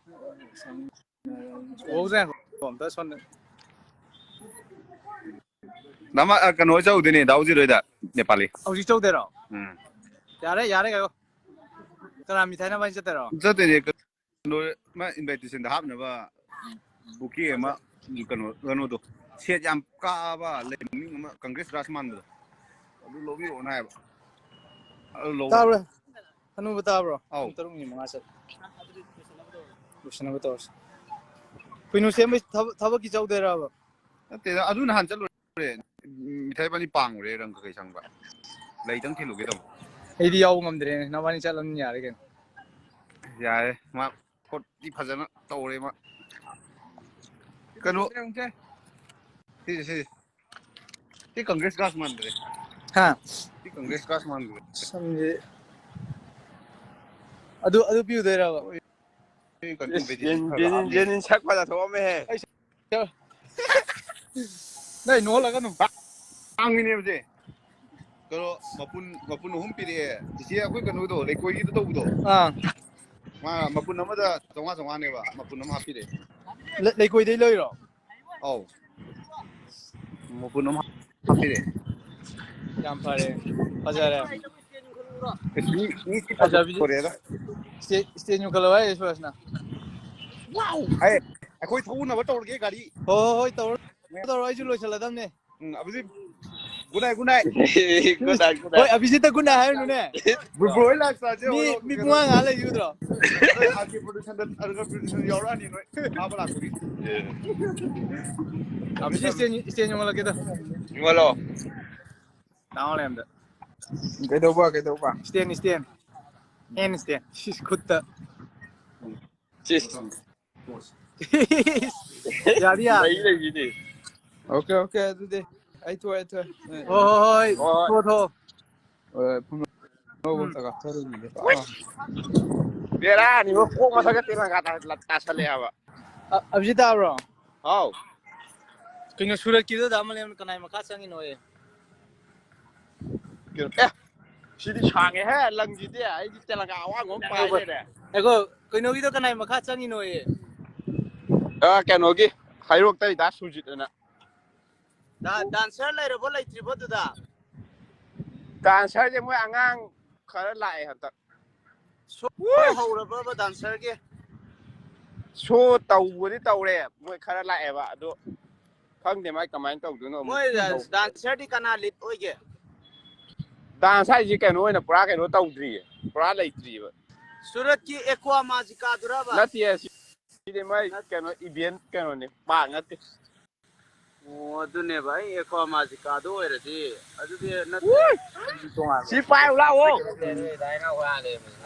ꯎꯍꯧꯗ꯭ꯔꯦ꯫ ꯑꯝꯇ ꯁꯣꯝꯗ꯫ ꯅꯃ-, ꯑ, ꯀꯩꯅꯣ ꯍꯣꯏ ꯆꯧꯗꯣꯏꯅꯦ, ꯗꯥ ꯎꯖꯤꯠ ꯍꯣꯏꯗ, ꯅꯦꯄꯥꯂꯤ꯫ ꯍꯧꯖꯤꯛ ꯆꯧꯗꯣꯏꯔꯣ? ꯎꯝ꯫ ꯌꯥꯔꯦ, ꯌꯥꯔꯦ, ꯉꯥꯏꯈꯣ꯫ ꯀꯅꯥ ꯃꯤꯊꯥꯏ ꯅꯕꯥꯅꯤ ꯆꯠꯇꯣꯏꯔꯣ? ꯆꯠꯇꯣꯏꯅꯦ, ꯀꯩꯅꯣ, ꯃꯥ invitation ꯗ ꯍꯥꯞꯅꯕ bouquet ꯑꯃ, ꯀꯩꯅꯣ, ꯀꯩꯅꯣꯗꯣ, set ꯌꯥꯝ ꯀꯥꯕ ꯂꯩ ꯃꯃꯤꯡ ꯑꯃ, Congress grass ꯃꯥꯟꯕꯗꯣ, ꯑꯗꯨ ꯂꯧꯕꯤꯔꯛꯑꯣꯅ ꯍꯥꯏꯕ꯫ ꯑꯗꯨ ꯂꯧꯕ꯫ ꯇꯥꯕ꯭ꯔꯥ? ꯑꯅꯨꯕ ꯇꯥꯕ꯭ꯔꯣ? ꯑꯧ꯫ ꯄꯨꯡ ꯇꯔꯨꯛ ꯃꯤꯅꯤꯠ ꯃꯉꯥ ꯆꯠꯂꯦ꯫ ꯂꯣꯏꯁꯤꯟꯅꯕ ꯇꯧꯔꯁꯤ꯫ ꯀꯨꯏꯅꯨ ꯁꯦꯝꯕꯩ ꯊꯕꯛ, ꯊꯕꯛꯀꯤ ꯆꯧꯗꯣꯏꯔꯕ? ꯅꯠꯇꯦꯗ, ꯑꯗꯨ ꯅꯍꯥꯟ ꯆꯠꯂꯨꯔꯦ꯫ ꯃꯤꯊꯥꯏ ꯏꯕꯥꯅꯤ ꯄꯥꯡꯉꯨꯔꯦ ꯔꯪ ꯀꯩꯀꯩ ꯁꯪꯕ꯫ ꯂꯩꯇꯪ ꯊꯤꯜꯂꯨꯒꯦ ꯇꯧꯕ꯫ ꯑꯩꯗꯤ ꯌꯥꯎꯕ ꯉꯝꯗ꯭ꯔꯦꯅꯦ, ꯅꯕꯥꯅꯤ ꯆꯠꯂꯝꯅꯤ ꯌꯥꯔꯦ ꯀꯩꯅꯣ꯫ ꯌꯥꯔꯦ, ꯃꯥ ꯈꯣꯠꯇꯤ ꯐꯖꯅ ꯇꯧꯔꯦ ꯃꯥ꯫ ꯀꯩꯅꯣ, ꯁꯤꯁꯦ, ꯁꯤꯁꯦ꯫ ꯁꯤ Congress grass ꯃꯥꯟꯗ꯭ꯔꯦ꯫ ꯍꯥ? ꯁꯤ Congress grass ꯃꯥꯟꯗ꯭ꯔꯦ꯫ ꯁꯝꯁꯦ ꯑꯗꯨ, ꯑꯗꯨ ꯄꯤꯌꯨꯗꯣꯏꯔꯕ? ꯍꯣꯏ, ꯀꯩꯅꯣ, ꯏꯁ, ꯕꯦꯖꯤꯟ ꯖꯦꯟ-, ꯈꯔ ꯖꯦꯟ-, ꯂꯥꯛꯑꯝꯃꯦ꯫ ꯖꯦꯅꯤꯟ ꯁꯛ ꯐꯖ ꯊꯣꯛꯑꯝꯃꯦꯍꯦ꯫ ꯑꯩ ꯁꯛ-, ꯅꯣꯏ ꯅꯣꯜꯂꯒꯅꯨ꯫ ꯇꯥꯡꯉꯤꯅꯦꯕꯁꯦ꯫ ꯀꯩꯅꯣ, ꯃꯄꯨꯟ ꯃꯄꯨꯟ ꯑꯍꯨꯝ ꯄꯤꯔꯛꯑꯦ꯫ ꯏꯆꯦ, ꯑꯩꯈꯣꯏ ꯀꯩꯅꯣꯗꯣ, ꯂꯩꯀꯣꯏꯒꯤꯗꯣ ꯇꯧꯕꯗꯣ, ꯑꯥ꯫ ꯃꯥ ꯃꯄꯨꯟ ꯑꯃꯗ ꯆꯥꯝꯃꯉꯥ ꯆꯥꯝꯃꯉꯥꯅꯦꯕ, ꯃꯄꯨꯟ ꯑꯃ ꯍꯥꯞꯄꯤꯔꯛꯑꯦ꯫ ꯂꯩ- ꯂꯩꯀꯣꯏꯗꯩ ꯂꯩꯔꯣ? ꯑꯧ, ꯃꯄꯨꯟ ꯑꯃ ꯍꯥꯞꯄꯤꯔꯛꯑꯦ꯫ ꯌꯥꯝ ꯐꯔꯦ, ꯐꯖꯔꯦ꯫ ꯑꯁ, ꯃꯤ ꯃꯤ ꯁꯤ ꯐꯖꯕꯤꯁꯦ꯫ ꯐꯖꯕ ꯁ꯭ꯇꯦ- ꯁ꯭ꯇꯦꯟ ꯌꯨꯡꯈꯠꯂꯣ ꯍꯥꯏꯔꯦ ꯁꯨꯔꯖꯅ꯫ ꯋꯥꯎ! ꯑꯩ ꯑꯩꯈꯣꯏ ꯊꯧꯅꯕ ꯇꯧꯔꯒꯦ ꯒꯥꯔꯤ꯫ ꯍꯣ ꯍꯣ ꯍꯣꯏ, ꯇꯧꯔꯣ ꯇꯧꯔꯣ, ꯑꯩꯁꯨ ꯂꯣꯏꯁꯤꯜꯂꯗꯝꯅꯦ꯫ ꯎꯝ, ꯑꯕꯤꯖꯤꯠ, good night, good night꯫ Good night, good night꯫ ꯍꯣꯏ, ꯑꯕꯤꯖꯤꯠꯇ good night ꯍꯥꯏꯔꯨꯅꯨꯅꯦ꯫ ꯕ꯭ꯔꯣ, ꯕ꯭ꯔꯣ ꯍꯣꯏ ꯂꯥꯛ ꯆꯥꯁꯦ꯫ ꯃꯤ ꯍꯣꯏ, ꯃꯤ ꯀꯩꯅꯣ, ꯄꯨꯡꯉꯥ ꯉꯥ ꯂꯩꯕꯤꯗ꯭ꯔꯣ? ꯅꯣꯏ ꯑꯥꯔ ꯀꯦ production ꯗ, ꯑꯔꯒ production ꯌꯥꯎꯔꯛꯑꯅꯤ ꯅꯣꯏ ꯐꯥꯕ ꯂꯥꯛꯄꯒꯤ꯫ ꯑꯕꯤꯖꯤꯠ ꯁ꯭ꯇꯦꯟ ꯁ꯭ꯇꯦꯟ ꯌꯨꯡꯈꯠꯂꯛꯀꯦꯗ꯫ ꯌꯨꯡꯈꯠꯂꯣ꯫ ꯇꯥꯃꯣ ꯂꯩꯔꯝꯗ꯫ ꯀꯩꯗꯧꯕ, ꯀꯩꯗꯧꯕ? ꯁ꯭ꯇꯦꯟ ꯁ꯭ꯇꯦꯟ꯫ ꯑꯦꯟ ꯁ꯭ꯇꯦꯟ꯫ ꯁꯤꯁ ꯈꯨꯠꯇ꯫ ꯆꯤꯁ꯫ ꯌꯥꯔꯤ ꯌꯥꯔꯤ꯫ ꯂꯩ ꯂꯩꯁꯤꯗꯤ꯫ ꯑꯣꯀꯦ, ꯑꯣꯀꯦ, ꯑꯗꯨꯗꯤ ꯑꯩ ꯊꯣꯛꯑꯦ, ꯊꯣꯛꯑꯦ꯫ ꯍꯣꯏ ꯍꯣꯏ ꯍꯣꯏ꯫ ꯍꯣꯏ꯫ ꯊꯣꯛꯑꯣ ꯊꯣꯛꯑꯣ꯫ ꯍꯣꯏ, ꯄꯨꯡ ꯑꯅꯧꯕ ꯎꯝ꯫ ꯆꯥꯛ ꯆꯥꯊꯔꯤꯉꯩꯗ꯫ ꯕꯦꯔꯥꯅꯤꯕꯣ, ꯀꯣꯛ ꯃꯊꯛꯇ ꯇꯦꯂꯪꯒꯥ ꯇꯥ-, ꯇꯥꯁꯜꯂꯦ ꯍꯥꯏꯕ꯫ ꯑ-, ꯑꯕꯤꯖꯤꯠ ꯇꯥꯕ꯭ꯔꯣ? ꯍꯥꯎ꯫ ꯀꯩꯅꯣ ꯁꯨꯔꯠꯀꯤꯗꯨꯗ ꯑꯃ ꯂꯩꯕꯅꯤ, ꯀꯅꯥꯏ ꯃꯈꯥ ꯆꯪꯉꯤꯅꯣꯌꯦ? ꯑꯦ, ꯁꯤꯗꯤ ꯁꯥꯡꯉꯦꯍꯦ, ꯂꯪꯁꯤꯗꯤ꯫ ꯑꯩꯗꯤ ꯇꯦꯂꯪꯒꯥ ꯑꯋꯥꯡꯕ ꯑꯃ ꯄꯥꯏ ꯂꯩꯔꯦ꯫ ꯑꯩꯈꯣꯏ ꯀꯩꯅꯣꯒꯤꯗꯣ ꯀꯅꯥꯏ ꯃꯈꯥ ꯆꯪꯉꯤꯅꯣꯌꯦ? ꯑ, ꯀꯩꯅꯣꯒꯤ, ꯍꯩꯔꯣꯛꯇꯩ ꯗꯥ ꯁꯨꯔꯖꯤꯠ ꯑꯅ꯫ ꯗꯥ-, ꯗꯥꯟꯁꯔ ꯂꯩꯔꯕꯣ ꯂꯩꯇ꯭ꯔꯤꯕꯣ ꯑꯗꯨꯗ? ꯗꯥꯟꯁꯔꯁꯦ ꯃꯣꯏ ꯑꯉꯥꯡ ꯈꯔ ꯂꯥꯛꯑꯦ ꯍꯟꯗꯛ꯫ ꯁꯣ ꯍꯧꯔꯕꯕ ꯗꯥꯟꯁꯔꯒꯤ? ꯁꯣ ꯇꯧꯕꯗꯤ ꯇꯧꯔꯦ, ꯃꯣꯏ ꯈꯔ ꯂꯥꯛꯑꯦꯕ, ꯑꯗꯣ ꯈꯪꯗꯦ ꯃꯥꯏ ꯀꯃꯥꯏꯅ ꯇꯧꯗꯣꯏꯅꯣ ꯑꯃꯨꯛ ꯃꯣꯏ ꯇꯧ-, ꯗꯥꯟꯁꯔꯗꯤ ꯀꯅꯥ ꯂꯤꯠ ꯑꯣꯏꯒꯦ? ꯗꯥꯟꯁ ꯍꯥꯏꯁꯤ ꯀꯩꯅꯣ ꯑꯣꯏꯅ ꯄꯨꯔꯥ ꯀꯩꯅꯣ ꯇꯧꯗ꯭ꯔꯤꯌꯦ, ꯄꯨꯔꯥ ꯂꯩꯇ꯭ꯔꯤꯕ꯫ ꯁꯨꯔꯠꯀꯤ ꯑꯦꯀ꯭ꯋꯥ ꯃꯥꯖꯤꯀꯥꯗꯨꯔꯕ? ꯅꯠꯇꯦ, ꯁꯤꯗꯤ ꯃꯥꯏ ꯅꯠ- ꯀꯩꯅꯣ, ꯏꯚꯦꯟ ꯀꯩꯅꯣꯅꯦ, ꯄꯥꯛ ꯅꯠꯇꯦ꯫ ꯑꯣ, ꯑꯗꯨꯅꯦꯕ, ꯑꯩ ꯑꯦꯀ꯭ꯋꯥ ꯃꯥꯖꯤꯀꯥꯗꯣ ꯑꯣꯏꯔꯗꯤ, ꯑꯗꯨꯗꯤ ꯅꯠꯇꯦ꯫ ꯎꯏ! ꯇꯣꯉꯥꯟꯕ꯫ ꯁꯤ ꯄꯥꯏꯔꯨ ꯂꯥꯛꯑꯣ꯫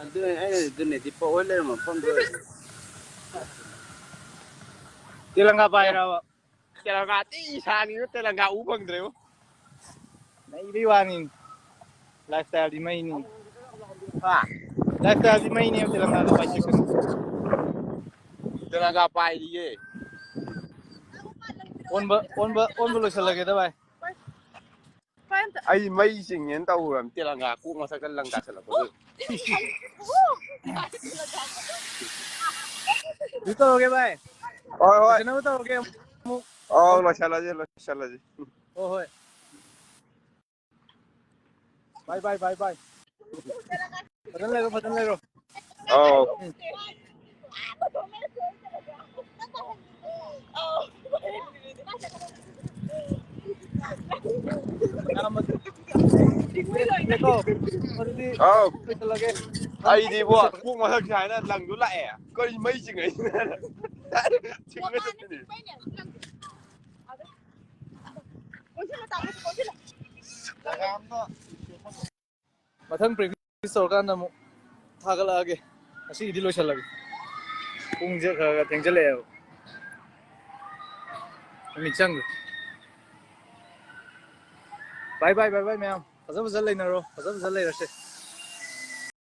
ꯑꯗꯨꯅꯦ, ꯑꯩꯅ ꯑꯗꯨꯅꯦ, ꯗꯤꯄꯛ ꯍꯣꯏ ꯂꯩꯔꯝꯕ ꯃꯐꯝꯗꯣ ꯑꯣꯏꯔꯗꯤ꯫ ꯇꯦꯂꯪꯒꯥ ꯄꯥꯏꯔꯕ? ꯇꯦꯂꯪꯒꯥ ꯊꯤ ꯁꯥꯡꯉꯤꯕ, ꯇꯦꯂꯪꯒꯥ ꯎ ꯐꯪꯗ꯭ꯔꯦꯕ꯫ ꯅꯩꯕꯩ ꯋꯥꯅꯤ꯫ Lifestyle ꯗꯤ ꯃꯩꯅꯤ꯫ ꯍꯥ? Lifestyle ꯗꯤ ꯃꯩꯅꯦꯕ, ꯇꯦꯂꯪꯒꯥꯗꯣ ꯄꯥꯏꯁꯤꯜꯂꯛꯀꯅꯨ꯫ ꯇꯦꯂꯪꯒꯥ ꯄꯥꯏꯔꯤꯌꯦ꯫ ꯑꯣꯟꯕ, ꯑꯣꯟꯕ, ꯑꯣꯟꯕ ꯂꯣꯏꯁꯤꯜꯂꯒꯦꯗ ꯚꯥꯏ꯫ ꯑꯩ ꯃꯩ ꯆꯤꯡꯉꯦꯅ ꯇꯧꯔꯝ ꯇꯦꯂꯪꯒꯥ ꯀꯣꯛ ꯃꯊꯛꯇ ꯂꯪ ꯇꯥꯁꯜꯂꯛꯄꯗꯨ꯫ ꯑꯗꯨ ꯇꯧꯔꯒꯦ ꯚꯥꯏ꯫ ꯍꯣꯏ ꯍꯣꯏ꯫ ꯂꯣꯏꯁꯤꯟꯅꯕ ꯇꯧꯔꯒꯦ꯫ ꯑꯧ, ꯂꯣꯏꯁꯤꯜꯂꯁꯤ, ꯂꯣꯏꯁꯤꯜꯂꯁꯤ꯫ ꯍꯣꯏ ꯍꯣꯏ꯫ ꯕꯥꯏ ꯕꯥꯏ ꯕꯥꯏ ꯕꯥꯏ꯫ ꯐꯖꯅ ꯂꯩꯔꯣ, ꯐꯖꯅ ꯂꯩꯔꯣ꯫ ꯑꯧ꯫ ꯏꯌꯥꯝꯕ, ꯀꯣ, ꯑꯗꯨꯗꯤ ꯑꯧ꯫ ꯂꯣꯏꯁꯤꯜꯂꯒꯦ꯫ ꯑꯩꯗꯤ ꯏꯕꯣ ꯀꯣꯛ ꯃꯊꯛꯁꯦ ꯍꯥꯏꯅ ꯂꯪꯗꯨ ꯂꯥꯛꯑꯦ꯫ ꯀꯔꯤ ꯃꯩ ꯆꯤꯡꯉꯛꯏꯅꯣ? ꯆꯤꯡꯉ ꯆꯠꯄꯅꯤ꯫ ꯃꯊꯪ ꯄ꯭ꯔꯦꯛꯇꯤꯁ ꯇꯧꯔꯀꯥꯟꯗ ꯑꯃꯨꯛ ꯊꯥꯒꯠꯂꯛꯑꯒꯦ꯫ ꯉꯁꯤꯒꯤꯗꯤ ꯂꯣꯏꯁꯤꯜꯂꯒꯦ꯫ ꯄꯨꯡꯁꯦ ꯈꯔ ꯈꯔ ꯊꯦꯡꯖꯜꯂꯛꯑꯦꯕ꯫ ꯃꯤꯅꯤꯠ ꯆꯪꯈ꯭ꯔꯦ꯫ ꯕꯥꯏ ꯕꯥꯏ ꯕꯥꯏ ꯕꯥꯏ ꯃꯌꯥꯝ꯫ ꯐꯖ ꯐꯖ ꯂꯩꯅꯔꯣ꯫ ꯐꯖ ꯐꯖ ꯂꯩꯔꯁꯦ꯫